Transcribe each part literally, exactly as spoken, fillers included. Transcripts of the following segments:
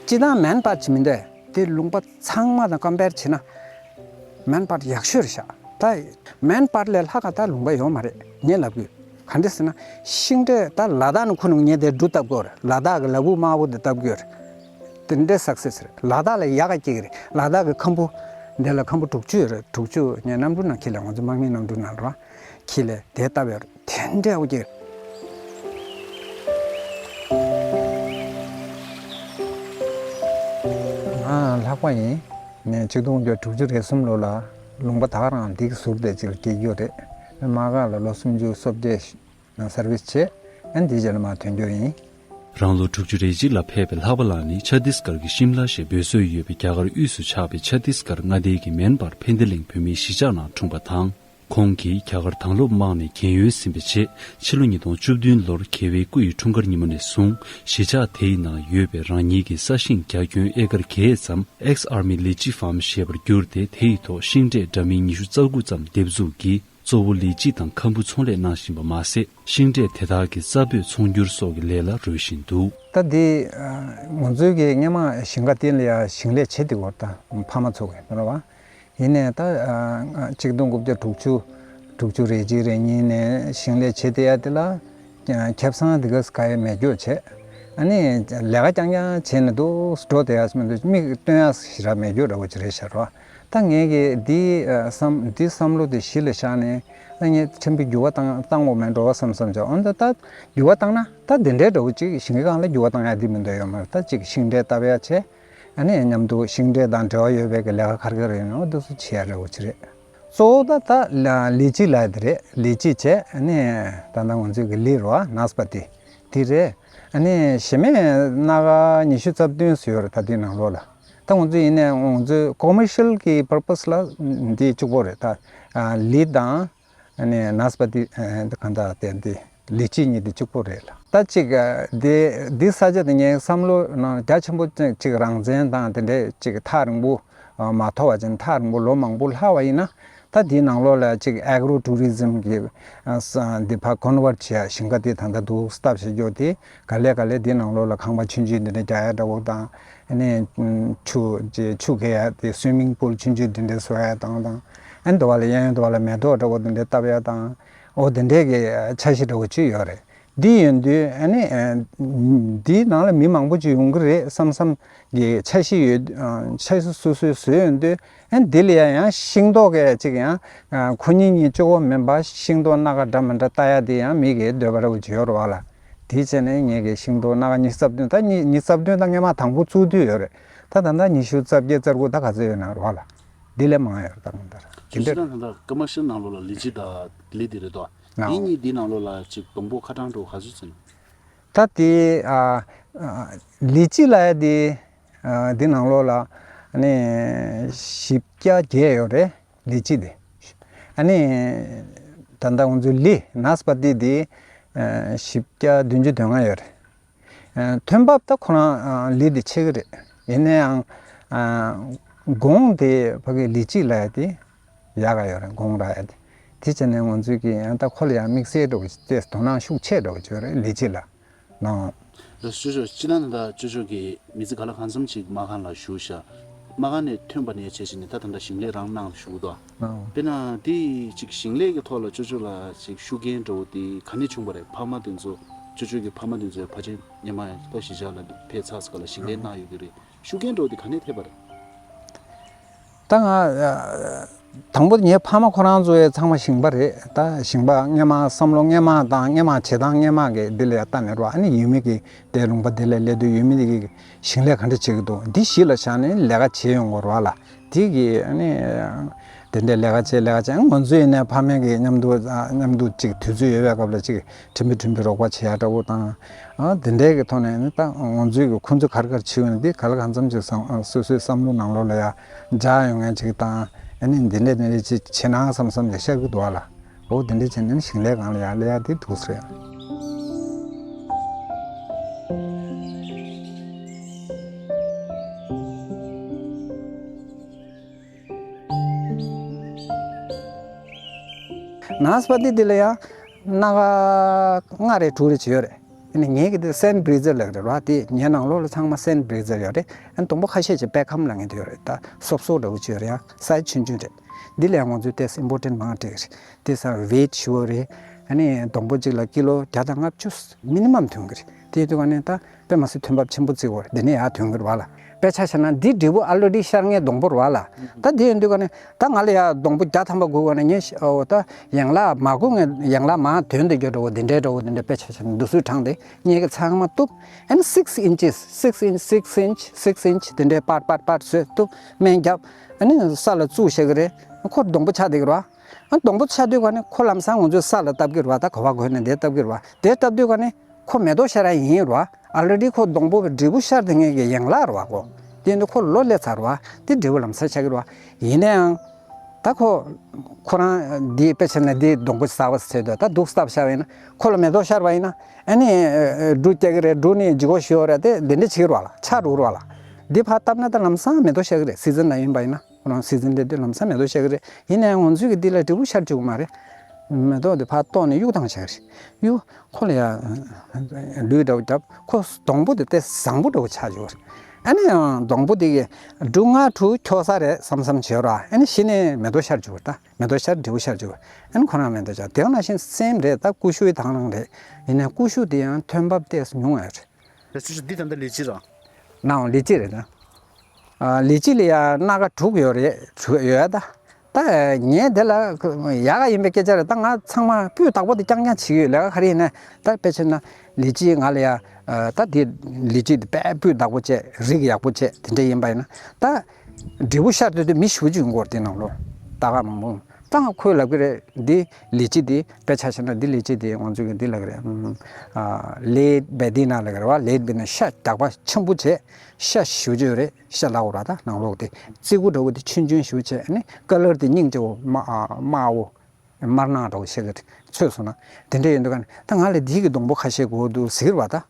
སྤྱིར་བཏང་མེན་པཱརཊ་ཅིག་མི་འདུག་དེ་ལུང་པ་ཚང་མ་དང་ཀམ་པེར་བྱས་ན་མེན་པཱརཊ་ཡག་ཤོས་རེད་ཤག་ད་མེན་པཱརཊ་ལས་ལྷག་ག་ད་ལུང་པ་ཡོད་མ་རེད། ངས་ལབ་དགོས། ག་འདྲ་ཟེར་ན་ཤིང་འབྲས་ད་ལ་དྭགས་ནས་ཁོ་ནས་ངས་དེ་འབྲུ་བཏབ་དགོས་རེད། ལ་དྭགས་ཀྱི་ལ་ཕུག་དམར་པོ་དེ་བཏབ་དགོས་རེད། དེ་འདྲའི་སག་སེ་སི་རེད། ལ་དྭགས་ལ་ཡག་ག་སྐྱེ་གི་རེད། ལ་དྭགས་ཀྱི་ཁམ་བུ་འདི་ལ་ཁམ་བུ་དྲུག་ཅུ་ཡོད་རེད། དྲུག་ཅུ་ངས་གནམ་གྲུ་ནང་འཁྱེར་ལ་ང་ཚོ་དམག་མིའི་གནམ་གྲུ་ནང་རེད་བ། འཁྱེར་ལ་དེ་བཏབ་ཡོད་རེད། དེ་འདྲའི་ཨོ་ཀྱེ། ང་ལྷག་པ་ཡིན། ནས་ཆིག་སྟོང་དགུ་བརྒྱ་དྲུག་ཅུ་རེ་གསུམ་ལོ་ལ་ལུང་པ་ད་ག་རང་འདི་གི་ཟུར་དེ་ཅིག་ལ་སྐྱེས་ཡོད་རེད། དམག་སྒར་ལ་ལོ་སུམ་ཅུ་སོ་བརྒྱད་ནང་སར་བིས་བྱས། ཨ་ནི་དེའི་རྗེས་ལ་མར་ཐོན་རྒྱུ་ཡིན། རང་ལོ་དྲུག་ཅུ་རེ་གཅིག་ལ་ཕེབས་པའི་ལྷག་པ་ལགས་ནི་ཆ་ཏིས་གར་གྱི་ཤིམ་ལ་ཞེས་འབོད་སྲོལ་ཡོད་པའི་རྒྱ་གར་དབུས་སུ་ཆགས་པའི་ཆ་ཏིས་གར་མངའ་སྡེ་གི་མེན་པར་ཕན་བདེ་གླིང་བོད་མིའི་གཞིས་ཆགས་ནང་འཁྲུངས་པ་དང་། ཁོང་གིས་རྒྱ་གར་དྭང་སློབ་དམག་ནས་རྒན་ཡོལ་ཟིན་པའི་རྗེས་ཕྱི་ལོ་ཉིས་སྟོང་བཅུ་བདུན་ལོར་རྒྱལ་བའི་སྐུ་ཡི་འཁྲུངས་སྐར་ཉིན་མོ་ནས་བཟུང་གཞིས་ཆགས་དེའི་ནང་ཡོད་པའི་རང་ཉིད་ཀྱི་ས་ཞིང་རྒྱ་ཁྱོན་ཨེ་ཀར་བརྒྱད་ཙམ་Ex Army Lychee Farm ཞེས་པར་བསྒྱུར་ཏེ་དེ་ཡི་ཐོག་ཤིང་འབྲས་འདྲ་མིན་ཉི་ཤུ་རྩ་དགུ་ཙམ་འདེབས་འཛུགས་ཀྱིས་གཙོ་བོ་ལི་ཅི་དང་ཁམ་བུ་ཚོང་ལས་གནང་བཞིན་པ་མ་ཟད། ཤིང་འབྲས་དེ་དག་གི་རྩ་སྤོས་ཚོང་སྒྱུར་སོགས་ཀྱི་ལས་ལ་རོལ་བཞིན་འདུག་ད་འདི་ང་ཚོའི་གི་སྔོན་མ་ཞིང་ཁ་དེ་ལ་ཡ་ཞིང་ལས་བྱེད་དེ་བར་ད་ཕ་མ་ཚོ་གི་རེད་བ། ཡིན་ནའི་ད་ཆིག་སྟོང་དགུ་བརྒྱ་དྲུག་ཅུ་དྲུག་ཅུ་རེ་གཅིག་རེ་གཉིས་ནས་ཞིང་ལས་བྱེད་དེ་ཡ་དེ་ལ་ཁེ་བཟང་དེ་ག་ག་ཡ་མེད་རྒྱུ་བྱས། ཨ་ནི་ལས་ཀ་རྐྱང་རྐྱང་བྱས་ནས་འདུག་འགྲོ་དེ་ཡ་མི་འདུག་མིག་སྟོན་ཡ་ཞེ་དྲག་མེད་རྒྱུ་འདྲ་བོ་ཅིག་རེད་ཤག་རོ། ད་ངས་གི་འདི་བསམ་འདི་བསམ་བློ་དེ་གཞི་ལ་བཞག་ནས་ད་ངས་ཆེན་པོའི་འགྱུར་བ་བཏང་བཏང་དགོས་མེད་འགྲོ་བསམ་བསམ་བྱས། འོན་ཏེ་ད་འགྱུར་བ་བཏང་ན་ད་དེ་འདྲའི་འདྲ་བོ་ཅིག་ཞིང་ཁའི་སྒང་ལ་འགྱུར་བ་བཏང་ཡ་དེ་མི་འདུག་ཡོད་མ་རེད། ད་ཅིག་ཤིང་འབྲས་བཏབ་ཡ་བྱས། ཨ་ནི་མཉམ་དུ་ཤིང་འབྲས་དང་འབྲེལ་བ་ཡོད་པའི་གི་ལས་ཀ་ག་རེ་ག་རེ་ཡོད་ན་འོ་དེ་ཚོ་བྱེད་ཡ་རེད་འོ་ཅི་རེད། གཙོ་བོ་ད་ད་ལི་ཅི་ལབ་ཡ་དེ་རེད། ལི་ཅི་བྱས། ཨ་ནི་ད་ལྟ་ང་ཚོའི་གི་ལི་རོ་ནཱས་པ་ཏི་དེ་རེད། ཨ་ནི་གཞན་མའི་སྣ་ཁ་ཉི་ཤུ་རྩ་བདུན་ཙམ་ཡོད་རེད་ད་དེའི་ནང་ལོགས་ལ། ད་ང་ཚོ་ཡིན་ནའི་ང་ཚོའི་ཀོ་མར་ཤལ་གི་པར་པས་ལ་འདི་གཅིག་པོ་རེད། ད་ལི་དང་། ཨ་ནི་ནཱས་པ་ཏི་ཨ་གང་ལྟར་དེ་འདི་ལི་ཅི་གཉིས་འདི་གཅིག་པོ་རེད་ལ། ད་ཅིག་ཨ་འདི་འདི་ས་ཆ་དེ་ངའི་བསམ་བློ་ནང་རྒྱ་ཆེན་པོ་ཅིག་རང་བཙན་དང་དེ་འདྲས་ཅིག་ཐག་རིང་པོ་ཨ་མ་ཐོག་པ་ཅིག་ཐག་རིང་པོ་ལོ་མང་པོ་ལྷག་པ་ཡིན་ན། ད་འདིའི་ནང་ལོགས་ལ་ཅིག་ཨེག་རོ་ཊུ་རི་ཛིམ་གི་ཨ་ས་འདི་ཕར་ཀོན་ཝར་ཊི་བྱེད་ཡ་ཞིང་ཁ་དེ་ད་ལྟ་འདུག་སྟབས་བྱེད་རྒྱུ་དེ་ག་ལེ་ག་ལེ་འདིའི་ནང་ལོགས་ལ་ཁང་པ་ཆུང་ཆུང་འདི་འདྲ་རྒྱག་ཡ་འདྲ་བོ་དང་། ཨ་ནི་ཆུ་ཆུ་བརྒལ་ཡ་དེ་སུའི་མིང་པུལ་ཆུང་ཆུང་དེ་འདྲ་བཟོ་ཡ་དང་དང་། ཨ་ནི་དེ་བ་ལ་གཡས་གཡོན་དེ་བ་ལ་མེ་ཏོག་འདྲ་བོ་དེ་འདྲ་བཏབ་ཡ་དང་། འོ་དེ་འདྲའི་གི་འཆར་གཞི་འདྲ་བོ་ཅིག་ཡོད་རེད། འདི་ཡོད་དུས་ཨ་ནི་འདིའི་ནང་ལ་མི་མང་པོ་ཅིག་ཡོང་གི་རེད་བསམ་བསམ་གི་འཆར་གཞི་ཡོད། འཆར་གཞི་སོ་སོས་བཟོས་ཡོད་དུས་ཨ་ནི་འདི་ལ་ཡ་ཡང་ཤིང་ཏོག་གི་ཅིག་ཡང་ཁོ་གཉིས་གཉིས་གཅིག་པོ་མིན་པ་ཤིང་ཏོག་སྣ་ཁ་འདྲ་མི་འདྲ་བཏགས་ཡ་དེ་ཡང་མི་གི་འདོད་པ་འདྲ་བོ་ཅིག་ཡོད་རེད་བ་ལ། དེ་བྱས་ནས་ངས་ཀྱི་ཤིང་ཏོག་སྣ་ཁ་ཉི་ཤུ་རྩ་བདུན། ད་ཉི་ཉི་ཤུ་རྩ་བདུན་ད་སྔས་མ་དང་པོ་བཙུགས་དུས་ཡོད་རེད། ད་ད་ལྟ་ཉི་ཤུ་རྩ་བརྒྱད་རྩ་དགུ་ད་ག་ཚོད་ཡོད་ན་རོགས་ལ། འདི་ལས་མང་ཡོད་རེད་ད་གང་ལྟར། དེ་ཅི་འདྲ། ད་ད་ལྟ་ཀ་མར་ཤལ་ནང་ལོགས་ལ་ལི་ཅི་དང་ལི་དེ་རེད་དོ། ཨ། འདི་གཉིས་འདི་ནང་ལོགས་ལ་ཅིག་སྡོང་པོ་ཁ་གྲངས་འགྲོ་ག་ཚོད་ཚོད་ན། ད་དེ་ཨ་ཨ་ལི་ཅི་ལ་ཡ་དེ་ཨ་འདི་ནང་ལོགས་ལ་ནི་བཞི་བརྒྱ་བརྒྱད་ཡོད་རེད། ལི་ཅི་དེ། ཨ་ནི། ད་ལྟ་ང་ཚོའི་ལི་ནཱས་པ་ཏི་དེ། ཨ་བཞི་བརྒྱ་བདུན་ཅུ་དོན་ལྔ་ཡོད་རེད། ཨ་ཐོན་འབབ་ད་ཁོ་རང་ཨ་ལི་དེ་ཆེ་གི་རེད། ཡིན་ན་ཡང་། ཨ་གོང་དེ་ཕ་གི་ལི་ཅི་ལབ་ཡ་དེ། ཡག་ག་ཡོད་རེད་གོང་རག་ཡ་དེ། དེ་བྱས་ནས་ང་ཚོའི་གི་ཡང་ད་ཁོ་ལ་ཡང་དམིགས་བསལ་འགྲོ་གི་དེ་དོ་སྣང་ཤུགས་ཆེ་འགྲོ་གི་ཡོད་རེད་ལི་ཅི་ལ། ནང་། ལགས་སོ། ཅོ་ཅོ། སྤྱིར་བཏང་ད་ལྟ་ཅོ་ཅོ་གིས་མི་ཚེ་ག་ལ་གང་འཚམ་ཅིག་དམག་ཁང་ལ་བཞུགས་ཤག་དམག་ཁང་ནས་ཐོན་པ་ནས་བྱས་བྱས་ནས་ད་ད་ལྟ་ཞིང་ལས་རང་གནང་བཞུགས་འདུག་ཨང་། དཔེར་ན་དེ་ཅིག་ཞིང་ལས་ཀྱི་ཐོག་ལ་ཅོ་ཅོ་ལ་ཅིག་ཤུགས་རྐྱེན་འདྲ་བོ་དེ་ག་ནས་བྱུང་བ་རེད། ཕ་མ་དེ་ཚོ་ཅོ་ཅོ་གི་ཕ་མ་དེ་ཚོའི་ཕལ་ཆེར་སྔོན་མ་ད་གཞིས་ཆགས་ལ་ཕེབས་ཚར་ས་ག་ལ་ཞིང་ལས་གནང་ཡོད་ཀྱི་རེད། ཤུགས་རྐྱེན་འདྲ་བོ་དེ་ག་ནས་ཐེབས་པ་རེད། ད་ང་ཨ་དང་པོ་ངའི་ཕ་མ་ཁོ་རང་ཚོ་ཡང་ཚང་མ་ཞིང་པ་རེད། ད་ཞིང་པ་སྔོན་མ་བསམ་བློ་སྔོན་མ་དང་སྔོན་མ་བྱེད་སྟངས་སྔོན་མ་གི་འདི་ལ་ཡང་ལྟ་ནས་རོགས། ཨ་ནི་ཡུལ་མི་གི་དེ་ལུང་པ་འདི་ལ་སླེབས་དུས་ཡུལ་མི་འདི་གི་ཞིང་ལས་ག་འདྲ་བྱེད་ཀྱི་འདུག་འདི་གཞི་ལ་བཞག་ནས་ལས་ཀ་བྱེད་ཡོང་དགོས་རོགས་ལ། དེ་གི་ཨ་ནི་དེ་འདྲའི་ལས་ཀ་བྱེད་ལས་ཀ་བྱེད། ང་ཚོ་ཡིན་ནའི་ཕ་མེས་ཀྱི་མཉམ་དུ་མཉམ་དུ་ཅིག་དུས་ཚོད་ཡོད་པའི་སྐབས་ལ་ཅིག་ཁྲིམས་པའི་ཁྲིམས་པའི་རོགས་པ་བྱེད་ཡ་འདྲ་བོ་དང་། ཨ་དེ་འདྲའི་གི་ཐོག་ནས་ནི་ད་ང་ཚོའི་གི་ཁོང་ཚོས་ག་རེ་ག་རེ་བྱེད་ཡོད་ན་དེ་ག་ལ་གང་འཚམ་ཅིག་བསམ་སོ་སོའི་བསམ་བློ་ནང་ལོགས་ལ་ཡ་འཇགས་ཡོང་མཁན་ཅིག་དང་། ཨ་ནི་འདི་འདྲས་འདི་འདྲས་ཅིག་བྱེད་ན་བསམ་བསམ་ཅིག་ཤར་གི་འདུག་ཨ་ལ། འོ་དེ་འདྲས་བྱས་ནས་ནི་ཞིང་ལས་སྒང་ལ་ཡ་སླེབས་ཡ་དེ་འདུག་ཟེར། ནཱས་པ་ཏི་འདི་ལ་ཡ་སྣ་ཁ་ལྔ་རེ་དྲུག་རེ་ཅིག་ཡོད་རེད། ཨ་ནི་ངའི་གི་དེ་སན་བྷི་རི་ཛར་ལབ་རེད་བ། དེ་ངའི་ནང་ལོགས་ལ་ཚང་མ་སན་བྷི་རི་ཛར་ཡོད་རེད། ཨ་ནི་སྡོང་པོ་ཁ་ཤས་ཅིག་པད་ཁམ་ལབ་མཁན་དེ་ཡོད་རེད། ད་སོབ་སོབ་འདྲ་བོ་ཅིག་ཡོད་རེད། ཡང་སའི་ཆུང་ཆུང་རེད། འདི་ལས་ང་ཚོས་ཏོག་ཙམ་ཨིམ་པོར་ཊེན་མང་དྲགས་རེད། དེ་སང་ཝེ་ཊི་ཞུ་བ་རེད། ཨ་ནི་སྡོང་པོ་གཅིག་ལ་ཀི་ལོ་བརྒྱ་དང་ལྔ་བཅུ་མི་ནི་མམ་ཐོན་གི་རེད། དེ་དུས་ག་ནས་ད་དཔེ་མ་སྲིད་ཐོན་འབབ་ཆེན་པོ་བརྩི་བར་འདི་ནས་ཡར་ཐོན་གི་རེད་བ་ལ། དཔེ་ཆ་བཞག་ན་འདི་འབྲས་བུ་ཨལ་རེ་ཌི་ཤར་མཁན་སྡོང་པོ་རེད་བ་ལ། ད་དེ་ཡིན་དུས་ག་ནས་ད་ང་ལ་ཡ་སྡོང་པོ་བརྒྱ་ཐམ་པ་དགོས་ག་ནས་ངས་ཤ་ཨོ་ད་ཡན་ལག་མ་དགོས་ངས་ཡན་ལག་མ་ཐོན་དེ་རྒྱུ་འདྲ་བོ་འདི་འདྲའི་འདྲ་བོ་འདི་འདྲ། དཔེ་ཆ་བཞག་ན་འདི་ཚོའི་གྲངས་དེ་ངས་གི་ཚང་མ་གཏུབ། ཨ་ནི་six inches, six inch, six inch, six inch དེ་འདྲའི་པར་པར་པར་བཟོས་གཏུབ། སྨན་བརྒྱབ། ཨ་ནི་ས་ལ་བཙུགས་བཞག་གི་རེད། ཁོ་སྡོང་པོ་ཆགས་བསྡད་ཀྱི་རེད་བ། ཨ་སྡོང་པོ་ཆགས་དུས་ག་ནས་ཁོ་ལམ་སང་ང་ཚོས་ས་ལ་བཏབ་ཀྱི་རེད་བ། ད་ག་བ་དགོས་ན་དེ་བཏབ་ཀྱི་རེད་བ། དེ་བཏབ་དུས་ག་ནས་ཁོ་མེ་ཏོག་ཤར་ཡ་ཡིན་རེད་བ། ཨལ་རེ་ཌི་ཁོ་སྡོང་པོ་འབྲས་བུ་ཤར་བསྡད་མཁན་གྱི་ཡན་ལག་རེད་བ་ཁོ། དེ་ཡིན་དུས་ཁོ་ལོ་སླེབས་ཚར་བ། དེ་འབྲས་བུ་ལམ་སང་ཆགས་ཀྱི་རེད་བ། ཡིན་ན་ཡང་ད་ཁོ་ཁོ་རང་འདི་དཔེ་བྱས་ན་འདི་སྡོང་པོ་གསར་པ་ཟེར་དུས་ད་འདུག་སྟབས་བཞག་པ་ཡིན་ན་ཁོ་ལ་མེ་ཏོག་ཤར་བ་ཡིན་ན་ཨ་ནི་འབྲུ་སྐྱེ་གི་རེད། འབྲུ་ནི་ལྗིད་ཁོག་ཞུ་བ་རེད། དེ་འདི་འདྲ་བྱེད་ཀྱི་རེད་བ་ལ། ཆགས་འགྲོ་གི་རེད་བ་ལ། འདི་ཕར་བཏབ་ན་ད་ལམ་སང་མེ་ཏོག་ཤར་གི་རེད། སི་ཛན་ལ་ཡིན་པ་ཡིན་ན། ཁོ་རང་སི་ཛན་དེ་དུས་ལམ་སང་མེ་ཏོག་ཤར་གི་རེད། ཡིན་ནའང་ང་ཚོས་ཀྱི་འདི་ལ་འབྲས་བུ་ཤར་བཅུག་གི་མ་རེད། མེ་ཏོག་དེ་ཕར་བཏོག་ནས་གཡུག་བཏང་བྱ་གི་རེད། གཡུག་ཁོ་ལ་ཡ་ལུད་འདྲ་བོ་བརྒྱབ། ཁོ་སྡོང་པོ་དེ་དེ་བཟང་པོ་འདྲ་བོ་ཆགས་བཅུག་གི་རེད། ཨ་ནི་ཡང་སྡོང་པོ་དེ་གི་འབྲུ་ལྔ་དྲུག་འཁྱོག་ས་རེད་བསམ་བསམ་བྱེད་ར། ཨ་ནི་གཞི་ནས་མེ་ཏོག་ཤར་བཅུག་གི་རེད། ད་མེ་ཏོག་ཤར་འབྲས་བུ་ཤར་བཅུག་གི་རེད། ཨ་ནི་ཁོ་རང་མེ་ཏོག་ཤར། དེ་ག་ནང་བཞིན་སེམ་རེད། ད་ཀུ་ཤུ་ཡི་དང་བླངས་རེད། ཡིན་ནའི་ཀུ་ཤུ་དེ་ཡང་ཐོན་འབབ་ཏོག་ཙམ་ཉུང་བ་རེད། ལགས་སོ། འདི་ད་ལྟ་ལི་ཅི་རེད། ནའང་ལི་ཅི་རེད་ད། ཨ་ལི་ཅི་ལ་ཡ་སྣ་ཁ་དྲུག་ཡོད་རེད། དྲུག་ཡོད་ད། ད་ངས་དེ་ལ་ཡག་ག་ཡིན་པའི་སྐད་ཆ་རེད། ད་ང་ཚང་མ་སྤུས་དག་པོ་དེ་རྐྱང་རྐྱང་བྱེད་ཀྱི་ཡོད། ལས་ཀ་ག་རེ་ཡིན་ན་ད་དཔེ་བྱས་ན་ལི་ཅི་ང་ལ་ཡ་ད་དེ་ལི་ཅི་དེ་དཔེ་སྤུས་དག་པོ་བྱས། རིགས་ཡག་པོ་བྱས། དེ་འདྲ་ཡིན་པ་ཡིན་ན་ད་འབྲས་བུ་ཤར་དུས་དེ་མི་ཞེ་པོ་ཅིག་ཡོང་གི་རེད། དེ་ནང་ལོགས་ད་ག་མང་པོ། ད་ང་ཁོས་ལབ་ཀྱི་རེད། འདི་ལི་ཅི་འདི་དཔེ་ཆ་བཞག་ན་འདི་ལི་ཅི་འདི་ང་ཚོས་ཀྱི་འདི་ལབ་ཀྱི་རེད། ཨ་ཨ་ལེ་ཊི་བེ་ཏི་ན་ལབ་ཀྱི་རེད་བ། ལེ་ཊི་བེ་ཏི་ན་ཤ་རྒྱགས་པ་ཆེན་པོ་བྱས། ཤ་ཞེ་པོ་ཅིག་ཡོད་རེད། ཤ་ལབ་དགོས་ར། ད་ནང་ལོགས་དེ་ཙི་གུ་འདྲ་བོ་དེ་ཆུང་ཆུང་ཞེ་པོ་བྱས། ཨ་ནི་ཀ་ལར་དེ་སྙིང་རྗེ་བོ་དམར་དམར་བོ་དམར་ནག་འདྲ་བོ་ཤ་གི་ཚོས་སོང་ན་དེ་འདྲ་ཡིན་དུས་ག་ནས་ད་ང་ལ་འདི་གི་སྡོང་པོ་ཁ་ཤས་དགོས་འདུག་ཟེར་གྱི་རེད་བ། ད།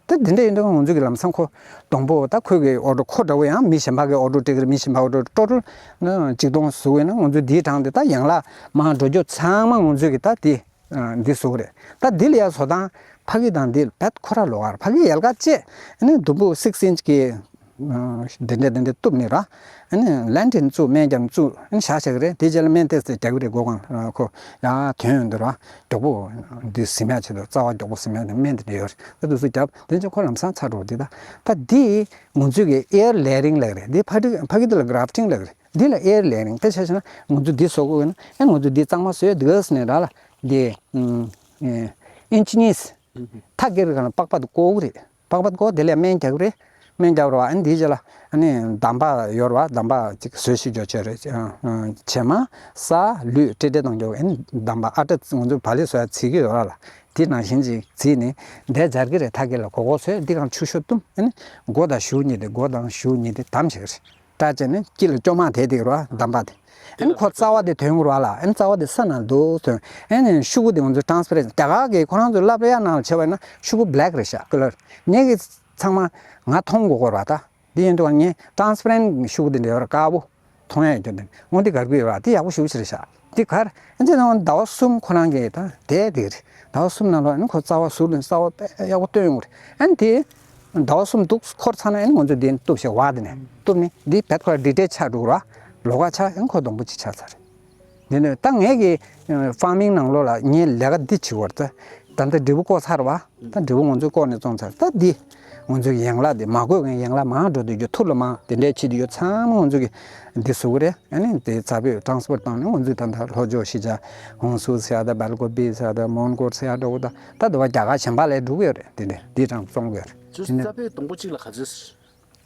ད་འདི་འདྲ་ཡིན་དུས་ང་ཚོ་གི་ལམ་སང་ཁོ་སྡོང་པོ་ད་ཁོས་གི་ཨོར་ཌར་ཁོ་འདྲ་བོ་ཡང་མི་གཞན་པ་གི་ཨོར་ཌར་སྤྲད་ཀྱི་རེད། མི་གཞན་པ་ཨོར་ཌར་ཊོ་ཊལ་ན་གཅིག་སྟོང་བཟོ་དགོས་ན་ང་ཚོས་འདིའི་གྲངས་དེ་ད་ཡན་ལག་མར་འགྲོ་རྒྱུ་ཚང་མ་ང་ཚོས་གི་ད་འདི་འདི་བཟོ་གི་རེད། ད་འདི་ལ་ཡ་བཟོ་སྟངས་ཕ་གི་དང་འདི་རྦད་ཁོ་ར་ལོགས་ཀ་རེད། ཕ་གི་ཡལ་ག་བཅད་ནི་དུམ་བུ་སིག་སི་ཨིན་ཅི་གི་འདི་འདྲ་འདི་འདྲ་གཏུབ་ནི་ར། ཨ་ནི་ལན་ཊིན་བཙུགས། སྨན་རྒྱབ་བཙུགས། ཨ་ནི་བཞག་བཞག་གི་རེད། དེ་རྗེས་ལ་སྨན་ཏོག་ཙམ་རྒྱག་གི་རེད། སྒོ་ཁང་ཁོ་ཡར་ཐོན་ཡོང་དུས་ར་མགྱོགས་པོ་འདི་ཟིན་ཡ་ཆེད་དུ་རྩ་བ་མགྱོགས་པོ་ཟིན་ཡ་དེ་སྨན་དེ་འདྲ་ཡོད་རེད། ད་དུས་སུ་རྒྱབ་དེ་ཚོ་ཁོ་ལམ་སང་ཚར་འགྲོ་གི་རེད། ད་ད་འདི་ང་ཚོས་ཀྱི་ཨེར་ལེ་ཡ་རིང་ལབ་ཀྱི་རེད། འདི་ཕ་གི་ཕ་གི་འདི་ལ་གྷ་རབ་ཊིང་ལབ་ཀྱི་རེད། འདི་ལ་ཨེར་ལེ་ཡ་རིང་། དཔེ་ཆ་བཞག་ན་ང་ཚོ་འདི་བཟོ་དགོས་ན་ཨེ་ང་ཚོ་འདི་གཙང་མ་བཟོས་འདུག་ཟེར་ནས་ར་ལ་འདི་ཨིན་ཅི་གཉིས་མཐའ་སྐྱེལ་གྱི་སྒང་ལ་པགས་པ་དེ་བཀོག་གི་རེད། པགས་པ་བཀོག་དེ་ལ་སྨན་རྒྱག་གི་རེད། སྨན་རྒྱག་རོགས། ཨ་ནི་དེའི་རྗེས་ལ་ཨ་ནི་འདམ་བག་ཡོད་རེད་བ། འདམ་བག་ཅིག་བཟོས་ཤིག་འཇོག་བྱས་རེད། ཨ་ཨ་བྱེ་མ་ས་ལུད་སྤྲེལ་སྤྲེལ་བཏང་འཇོག་ཨ་ནི་འདམ་བག་ཨ་ཏྲ་ང་ཚོ་བག་ལེབ་བཟོ་ཡ་བྱེད་ཀྱི་ཡོད་ར་ལ། དེ་ནང་བཞིན་ཅིག་བྱས་ནས་འདི་སྦྱར་གྱི་རེད། མཐའ་སྐྱེལ་ལ་གོག་གོག་བཟོས། འདི་གང་ཆུ་ཤོག་བཏུམས། ཨ་ནི་སྒོ་དང་གཞུག་གཉིས་དེ་སྒོ་དང་གཞུག་གཉིས་དེ་བསྡམས་བྱས་རེད། སྐྲ་བཅད་ནས་དཀྱིལ་ལ་ཅོ་མ་དེ་དེ་རོ་འདམ་པ་དེ། ཨ་ནི་ཁོ་རྩ་བ་དེ་ཐོན་གྱི་རོ་ལ། ཨ་ནི་རྩ་བ་དེ་ས་ནང་འདུག་ཐོན། ཨ་ནི་ཤོག་གུ་དེ་ང་ཚོ་ཊ་རན་སི་པེ་རེན་སི། རྒྱ་གར་གྱི་ཁོ་རང་ཚོ་ལབ་རེ་ཡ་ནང་ལ་བྱས་པ་ཡིན་ན་ཤོག་གུ་བྷེ་ལེག་རེད་ཤག་ཀ་ལར། ངས་གི་ཚང་མ་ང་མཐོང་དགོས་ཀྱི་རེད་བ་ད། འདི་ཡིན་དུས་ངས་ཊ་རན་སི་པེ་རེན་སི་ཤོག་གུ་དེ་འདྲ་ཡོད་ར། དཀར་པོ་མཐོང་ཡ་ཡོད་རྒྱུ་དེ། འོ་འདི་གར་དགོས་ཡོད་ར། དེ་ཡག་པོ་ཞེ་པོ་ཅིག་རེད་ཤག་འདི་གར་ཨ་ནི་ཟླ་བ་གསུམ་ཁོ་རང་གི་ད་བསྡད་དེ་རེད། ཟླ་བ་གསུམ་ནང་ལ་ཨ་ནི་ཁོ་རྩ་བ་ཟུར་ནས་རྩ་བ་དཔེ་ཡག་པོ་བཏོན་ཡོང་གི་རེད། ཨ་ནི་དེ། ཟླ་བ་གསུམ་འདུག་འཁོར་ཚར་ན་ཨ་ནི་ང་ཚོས་འདི་གཏུབ་བྱས་བ་དེ་ནས་གཏུབ་ནས་འདི་བད་ཁོ་ར་ཌི་ཊེཆ་ཆགས་འགྲོ་གི་ར། ལོགས་ཀ་ཆགས། ཨ་ནི་ཁོ་སྡོང་པོ་ཅིག་ཆགས་ཚར་རེད། འདི་ནས་ད་ངས་ཀྱི་ཕར་མིང་ནང་ལོགས་ལ་ངས་ལས་ཀ་འདི་བྱེད་དགོས་རེད། ད་ལྟ་འབྲས་བུ་བཀོག་ཚར་བ། ད་འབྲས་བུ་ང་ཚོས་བཀོག་ནས་བཙོང་ཚར། ད་འདི་ང་ཚོའི་ཡན་ལག་འདི་མ་བཀོག་མཁན་ཡན་ལག་མང་འགྲོ་དུས་རྒྱུ་ཐུར་ལ་མང་དེ་འདྲས་བྱེད་དུས་རྒྱུ་ཚང་མ་ང་ཚོ་གི་འདི་བཟོ་གི་རེད། ཨ་ནི་དེ་ཚ་བོས་ཊ་རན་སི་པོར་བཏང་ནས་ང་ཚོས་ད་ལྟ་ལྷོ་ཕྱོགས་ཤི་ཇ་ཧུང་སུ་ཟེར་ཡ་ད་སྦལ་ཀོ་བི་ཟེར་ཡ་ད་མོན་གྷོ་ཟེར་ཡ་འདྲ་བོ་ད་ད་དེ་བ་རྒྱ་གར་གཞན་པ་ལ་འགྲོ་གི་ཡོད་རེད། དེ་འདྲས་འདི་གྲངས་བཙོང་གི་ཡོད་རེད། ཅུ་དེ་ནས་རྩ་བའི་སྡོང་པོ་གཅིག་ལ་ག་ཚོད།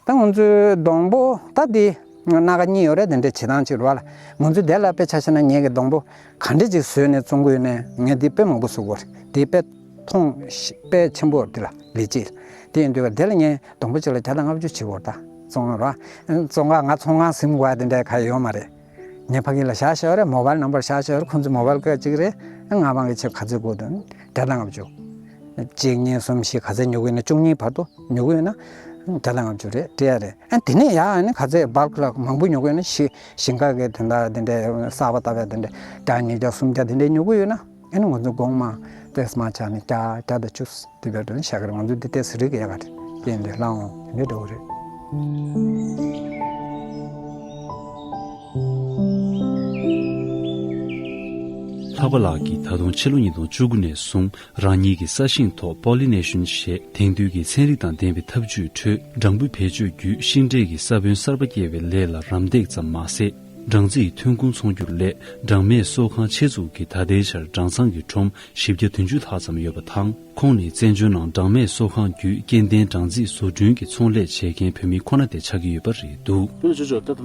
ད་ང་ཚོའི་སྡོང་པོ་ད་འདི་སྣ་ཁ་གཉིས་ཡོད་རེད། དེ་འདྲས་བྱེད་སྟངས་གཅིག་རེད་བ་ལ། ང་ཚོས་དེ་ལ་དཔེ་ཆ་བཞག་ན་ངས་ཀྱི་སྡོང་པོ་ག་འདྲས་ཅིག་བཟོས་ནས་བཙོང་གི་ཡོད་ནས་ངས་འདི་དཔེ་མང་པོ་བཟོ་གི་ཡོད་རེད། འདི་དཔེ་མཐོང་ཤི་དཔེ་ཆེན་པོ་ཡོད་རེད། དེ་ལ་ལི་ཅི། དེ་ཡིན་དུས་དེ་ལ་ངས་སྡོང་པོ་གཅིག་ལ་བརྒྱ་དང་ལྔ་བཅུ་བྱེད་ཀྱི་ཡོད་རེད། ད་བཙོང་ར་བཙོང་ག་ང་ཚོང་ཁང་ཟིན་དགོས་ཡ་དེ་འདྲས་ག་ཡོད་མ་རེད། ངས་ཕ་གི་ལ་བཞག་བཞག་རེད། མོ་བལ་ནམ་བར་བཞག་བཞག་རེད། ཁོང་ཚོ་མོ་བལ་སྐད་ཅིག་རེད། ང་རང་གི་ཆེད་ག་ཚོད་དགོས་འདུག་བརྒྱ་དང་ལྔ་བཅུ། གཅིག་གཉིས་གསུམ་བཞི་ག་ཚོད་ཉོ་གི་ཡོད་ན། བཅུ་གཉིས་བར་དུ་ཉོ་གི་ཡོད་ན་བརྒྱ་དང་ལྔ་བཅུ་རེད། སྤྲད་ཡ་རེད། ཨ་དེ་ནས་ཡ་ཨ་ནི་ག་ཚོད་བལ་ཀ་ལ་མང་པོ་ཉོ་གི་ཡོད་ན། ཞི་ཞིང་ཁ་གི་དེ་འདྲ་དེ་འདྲའི་གསར་པ་ལྟ་བུ་དེ་འདྲ་བརྒྱ་ཉིས་བརྒྱ་སུམ་བརྒྱ་དེ་འདྲའི་ཉོ་གི་ཡོད་ན། ཨ་ནི་ང་ཚོ་གོང་མ་ ཏེས་མ་ཆ་ནི་བརྒྱ་བརྒྱ་དང་བཅུ་དེ་བར་དུ་ནི་ཤ་གར་ང་ཚོ་འདི་ཏེས་རིག་ཡག་ག་རེད། དེ་འདི་ལའང་དེ་འདྲ་འགྲོ་གི་རེད། ལྷག་པ་ལགས་ཀྱིས་ད་དུང་ཕྱི་ལོ་ཉིས་སྟོང་བཅུ་དགུ་ནས་བཟུང་རང་ཉིད་ཀྱི་ས་ཞིང་ཐོག་པོ་ལི་ནེ་ཤན་ཞེས་དེང་དུས་ཀྱི་ཚན་རིག་དང་ལྡན་པའི་ཐབས་ཇུས་ཁྲོད་སྦྲང་བུ་བེད་སྤྱོད་བརྒྱུད་ཤིང་འབྲས་ཀྱི་ས་བོན་གསར་པ་སྐྱེ་བའི་ལས་ལ་རམ་འདེགས་ཙམ་མ་ཟད། སྦྲང་རྩི་ཡི་ཐོན་ཁུངས་ཚོང་སྒྱུར་སླད་སྦྲང་མའི་གསོ་ཁང་ཆེད་འཛུགས་ཀྱིས་ད་ལྟའི་ཆར་སྦྲང་ཚང་གི་ཁྲོམ་བཞི་བརྒྱ་བདུན་ཅུ་ལྷག་ཙམ་ཡོད་པ་དང་། ཁོང་ནི་བཙན་བྱོལ་ནང་སྦྲང་མའི་གསོ་ཁང་བརྒྱུད་སྐྱེ་ལྡན་སྦྲང་རྩི་བཟོ་སྐྲུན་གྱི་ཚོང་ལས་བྱེད་མཁན་བུད་མེད་ཁོ་ན་དེ་ཆགས་ཀྱི་ཡོད་པ་རེད་འདུག། དཔོན་ཆོས་ཕྱོགས་ད་ལྟ་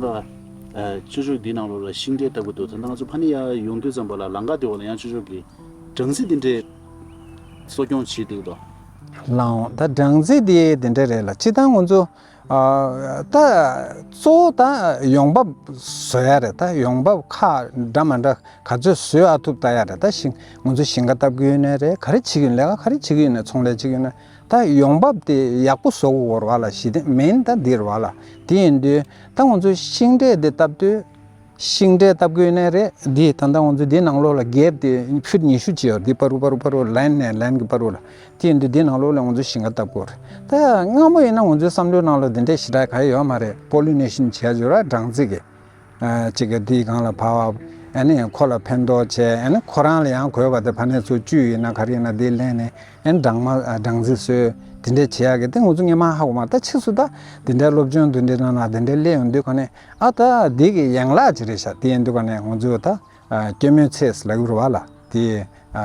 ཆོས་ཕྱོགས་འདི་ནང་ལོགས་ལ་ཤིང་འབྲས་ལྟ་བུ་འདུག། ད་ལྟ་ང་ཚོ་ཕ་ནི་ཡར་ཡོང་དུས་ཙམ་པ་ལ་ལམ་ཁ་དེ་འོག་ལ་ཡང་ཆོས་ཕྱོགས་ཀྱི་སྦྲང་རྩི་འདི་འདྲའི་གསོ་སྐྱོང་བྱེད་འདུག་དོ། ལའང་ད་སྦྲང་རྩི་འདི་འདི་འདྲ་རེད་ལ། སྤྱིར་བཏང་ང་ཚོ་ཨ་ད་གཙོ་བོ་ད་ཡོང་འབབ་བཟོ་ཡ་རེད། ད་ཡོང་འབབ་ཁག་འདྲ་མ་འདྲ་ག་ཚོད་བཟོ་ཨ་ཐུབ་ལྟ་ཡ་རེད། ད་ཤིང་ང་ཚོ་ཞིང་ཁ་བཏབ་གི་ཡོད་ནའི་རེད། ག་རེ་བྱེད་ཀྱི་ཡོད་ལས་ཀ་ག་རེ་བྱེད་ཀྱི་ཡོད་ནའི་ཚོང་ལས་བྱེད་ཀྱི་ཡོད་ན་ད་ཡོང་འབབ་དེ་ཡག་པོ་བཟོ་དགོས་རེད་བ་ལ། གཞི་དེ་མེན་ད་འདི་རེད་བ་ལ། དེ་ཡིན་དུས་ད་ང་ཚོ་ཤིང་འབྲས་དེ་བཏབ་དུས་ཤིང་འབྲས་བཏབ་གི་ཡོད་ནའི་རེད། འདི་ད་ལྟ་ང་ཚོ་འདི་ནང་ལོགས་ལ་གེབ་དེ་ཕུཊ་ཉི་ཤུ་ཅིག་ཡོད། འདི་བར་དུ་བར་དུ་བར་དུ་ལན་ནས་ལན་གྱི་བར་དུ་ལ། དེ་ཡིན་དུས་འདི་ནང་ལོགས་ལ་ང་ཚོ་ཞིང་ཁ་བཏབ་དགོས་རེད། ད་སྔ་མོ་ཡིན་ན་ང་ཚོའི་བསམ་བློའི་ནང་ལ་འདི་འདྲའི་ཞེ་དྲག་ག་ཡོད་མ་རེད། པོ་ལི་ནེ་ཤན་བྱས་བྱས་ར་སྦྲང་རྩི་གི་ཨ་ཅིག་གི་འདིའི་སྒང་ལ་བབས། ཨ་ནི་ཁོ་ལ་ཕན་ཐོགས་བྱས། ཨ་ནི་ཁོ་རང་ལ་ཡང་དགོས་པ་དེ་ཕ་ནས་ཚུར་བཅུད་ཡིན་ན་ག་རེ་ཡིན་ན་འདི་ལེན་ནས། ཨ་ནི་སྦྲང་མ་ཨ་སྦྲང་རྩི་བཟོས་དེ་འདྲས་བྱེད་ཡག་གི་དེ་ང་ཚོ་སྔོན་མ་ཧ་གོ་མ། ད་ཕྱིས་སུ་ད་དེ་འདྲའི་སློབ་སྦྱོང་དེ་འདྲའི་ནང་ལ་དེ་འདྲའི་སླེབས་ཡོང་དུས་ག་ནས་ཨ་ད་འདི་གི་ཡན་ལག་ཅིག་རེད་ཤག། དེ་ཡིན་དུས་ག་ནས་ང་ཚོ་ད་ཨ་སྐྱེད་མོས་ཚལ་ལབ་ཀྱི་རེད་བ་ལ། དེ་ཨ་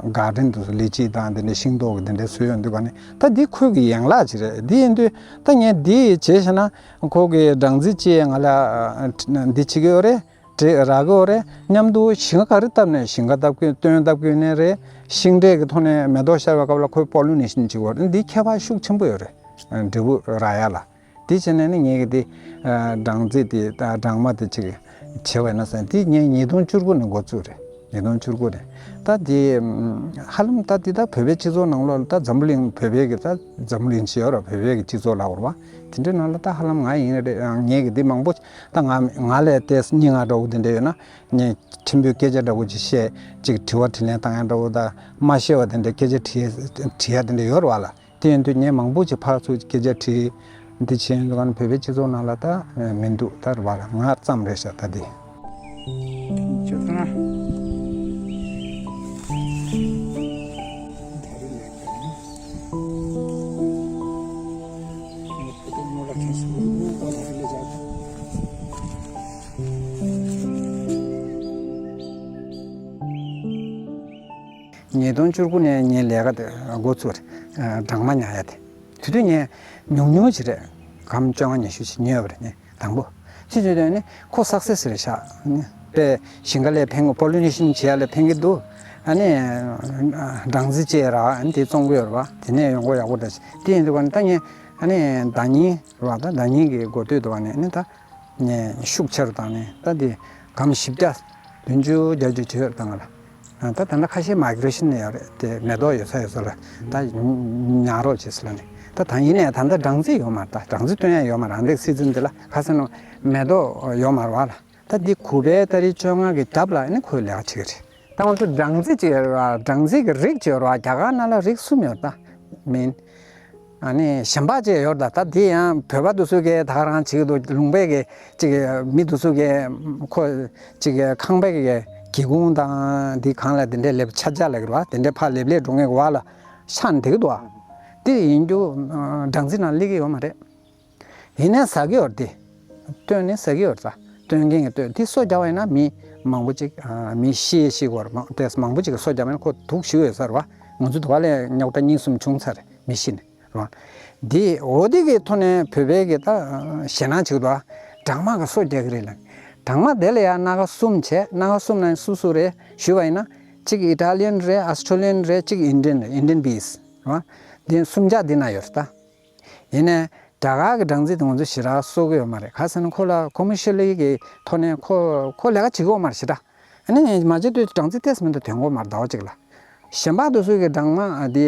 གར་ཌེན་དུ་ལི་ཅི་དང་དེ་འདྲའི་ཤིང་ཏོག་གི་དེ་འདྲའི་བཟོས་ཡོང་དུས་ག་ནས་ད་འདི་ཁོའི་གི་ཡན་ལག་ཅིག་རེད། དེ་ཡིན་དུས་ད་ངས་འདི་བྱས་ཤག་ན་ཁོ་གི་སྦྲང་རྩི་ཅིག་ང་ལ་ཨ་འདི་བྱེད་ཀྱི་ཡོད་རེད། འདྲེ་རག་གི་ཡོད་རེད། མཉམ་དུ་ཞིང་ཁ་ག་རེ་བཏབ་ནས་ཞིང་ཁ་བཏབ་ཀྱི་སྟོན་བཏབ་ཀྱི་ནས་རེད། ཤིང་འབྲས་ཀྱི་ཐོག་ནས་མེ་ཏོག་ཤར་བའི་སྐབས་ལ་ཁོས་པོ་ལི་ནེ་ཤན་བྱེད་ཀྱི་ཡོད་རེད། འདི་ཁྱད་པར་ཤུགས་ཆེན་པོ་ཡོད་རེད། འབྲས་བུ་རག་ཡ་ལ། དེ་བྱས་ནས་ནི་ངས་ཀྱི་དེ་སྦྲང་རྩི་དེ་སྦྲང་མ་དེ་ཅིག་བྱས་པ་ཡིན་ན་བསམ། དེ་ངས་ཉིས་སྟོང་བཅུ་དགུ་ནས་འགོ་བཙུགས་རེད། ཉིས་སྟོང་བཅུ་དགུ་ནས། ད་དེ་ཧ་ལམ་ད་དེ་ད་བོད་པའི་སྤྱི་ཚོགས་ནང་ལོགས་ལ་ད་འཛམ་བུ་གླིང་བོད་པའི་གི་ད་འཛམ་བུ་གླིང་ཞེས་ཡོད་ར། བོད་པའི་གི་སྤྱི་ཚོགས་ལ་འོར་བ་དེ་འདྲའི་ནང་ལ་ད་ཧ་ལམ་ང་ཡིན་རེད། ངས་གི་དེ་མང་པོ་ད་ང་ང་ལས་ཏེས་སྙན་ངག་འདྲ་བོ་དེ་འདྲ་ཡོད་ན་ངས་ཕྲན་བུའི་སྐད་ཆ་འདྲ་བོ་ཅིག་བཤད། ཅིག་དྲི་བ་དྲིས་ལན་བཏང་ཡ་འདྲ་བོ་ད་མ་ཤེས་པ་དེ་འདྲ་སྐད་ཆ་དྲི་དྲི་ཡ་དེ་འདྲ་ཡོད་རེད་བ་ལ། དེ་ཡིན་དུས་ངས་མང་པོ་ཅིག་ཕར་ཚུར་སྐད་ཆ་དྲིས། འདི་བྱས་ཡོང་དུས་ག་ནས་བོད་པའི་སྤྱི་ཚོགས་ནང་ལ་ད་མི་འདུག། ད་རེད་བ་ལ་ང་ཙམ་རེད་ཤག་ད་འདི། ཉིས་སྟོང་བཅུ་དགུ་ནས་ངའི་ལས་ཀ་དེ་འགོ་ཚུགས་རེད། སྦྲང་མ་ཉར་ཡ་དེ། དེ་དུས་ངས་ཉུང་ཉུང་ཅིག་རེད། སྒམ་བཅོ་ལྔ་ཉི་ཤུ་ཅིག་ཉོས་པ་རེད། ངས་དང་པོ་ཅི་བྱེད་དོན་ནི་ཁོ་སག་སེ་སི་རེད་ཤག། དཔེ་ཞིང་ཁ་ལས་ཕན་གི། པོ་ལི་ནེ་ཤན་བྱེད་ཡ་ལས་ཕན་གི་འདུག། ཨ་ནི་སྦྲང་རྩི་བཅད་ར་ཨ་ནི་དེ་བཙོང་གི་ཡོད་རེད་བ། དེ་ནས་ཡོང་སྒོ་ཡག་པོ་འདྲ་ཞིག་དེ་ཡིན་དུས་ག་ནས་ད་ངས་ཨ་ནི་ཟླ་ཉིན་རེད་བ། ད་ཟླ་ཉིན་གི་འགོ་སྟོད་དུ་བ་ནས་ཨ་ནི་ད། ངས་ཤུགས་ཆེ་རུ་བཏང་ནས་ད་འདི་སྒམ་བཞི་བརྒྱ་བདུན་ཅུ་བརྒྱད་ཅུ་བྱེད་ཡོད་བཏང་ང་ལ། ད་ད་ལྟ་ཁ་ཤས་མའི་གྷི་རེ་ཤན་ནས་ཡོད་རེད་དེ། མེ་ཏོག་ཡོད་ས་ཡོད་ས་ལ་ད་ཉར་རོགས་བྱེད་ཟེར་ལ་ནས། ད་ད་ཡིན་ནས་ད་ལྟ་སྦྲང་རྩི་ཡོད་མ་རེད། ད་སྦྲང་རྩི་སྟོན་ཡ་ཡོད་མ་རེད། ཨ་འདི་སི་ཛིན་འདི་ལ་ཁ་སང་ནང་མེ་ཏོག་ཡོད་མ་རེད་བ་ལ། ད་འདི་གུ་པའི་ཏ་རིག་བཅོ་ལྔ་གི་རྒྱབ་ལ་ཨ་ནི་ཁོས་ལས་ཀ་བྱེད་ཀྱི་རེད། ད་ང་ཚོ་སྦྲང་རྩི་ཅིག་ཡོད་རེད་བ། སྦྲང་རྩི་གི་རིགས་ཅིག་ཡོད་རེད་བ། རྒྱ་གར་ནང་ལ་རིགས་གསུམ་ཡོད་རེད། ད་མིན། ཨ་ནི་གཞན་པ་ཅིག་ཡོད་རེད་ད། ད་དེ་ཡང་བོད་པ་དེ་ཚོ་གིས་ད་ག་རང་བྱེད་ཀྱི་འདུག། ལུང་པའི་གི་ཅིག་མི་དེ་ཚོ་གིས་ཁོ་ཅིག་ཁང་པའི་གི་སྒེའུ་ཁུང་དང་དེ་སྒང་ལ་དེ་འདྲའི་ལེབ་ཆ་ཆ་ལབ་ཀྱི་རེད་བ། དེ་འདྲའི་ཕར་ལེབ་ལེབ་འགྲོ་མཁན་གི་བ་ལ་ཤར་ནས་བསྡད་ཀྱི་འདུག་ཨ། དེ་ཡིན་རྒྱུ་སྦྲང་རྩི་ནང་སླེབས་ཀྱི་ཡོད་མ་རེད། ཡིན་ནའི་ཟ་གི་ཡོད་རེད་དེ། བཏོན་ནས་ཟ་གི་ཡོད་རེད་ད། བཏོན་མཁན་གྱིས་བཏོན། དེ་སོ་རྒྱག་པ་ཡིན་ན་མི་མང་པོ་ཅིག་ཨ་མི་ཤི་ཤི་གོ་རེད། མང་ཏོག་ཙམ་མང་པོ་ཅིག་གིས་སོ་རྒྱག་པ་ཡིན་ན་ཁོ་དུག་ཞེ་པོ་ཡོད་ས་རེད་བ། ང་ཚོ་དུ་བ་ལས་རྙོག་དྲ་གཉིས་གསུམ་བྱུང་ཚར་རེད། མི་ཤི་ནས་རེད་བ། དེ་འོ་དེ་གི་ཐོག་ནས་བོད་པའི་གི་ད་ཞེད་སྣང་བྱེད་ཀྱི་འདུག་ཨ། སྦྲང་མ་གིས་སོ་རྒྱག་གི་རེད་ལབ། སྦྲང་མ་དེ་ལ་ཡང་སྣ་ཁ་གསུམ་བྱས། སྣ་ཁ་གསུམ་ནང་སུ་སུ་རེད་ཞུས་པ་ཡིན་ན། གཅིག་ཨི་ཊ་ལི་ཡན་རེད། ཨོ་སི་ཊྲེ་ལི་ཡན་རེད། གཅིག་ཨིན་ཌི་ཡན་རེད། ཨིན་ཌི་ཡན་བྷི་ཨིས་རེད་བ། དེ་གསུམ་ཆ་འདི་ན་ཡོད་རེད་ད། ཡིན་ནའི་རྒྱ་གར་གྱི་སྦྲང་རྩི་དེ་ང་ཚོ་ཞེ་དྲག་གསོ་གི་ཡོད་མ་རེད། ག་ཟེར་ན་ཁོ་ལ་ཀོ་མར་ཤལ་ལི་གི་ཐོག་ནས་ཁོ་ཁོ་ལས་ཀ་བྱེད་ཀྱི་ཡོད་མ་རེད་ཞེ་དྲག། ཨ་ནི་མ་བྱེད་དུས་སྦྲང་རྩི་ཏོག་ཙམ་མ་གཏོགས་ཐོན་གྱི་ཡོད་མ་རེད་ཟླ་བ་གཅིག་ལ། གཞན་པ་དེ་ཚོ་གི་སྦྲང་མ་དེ་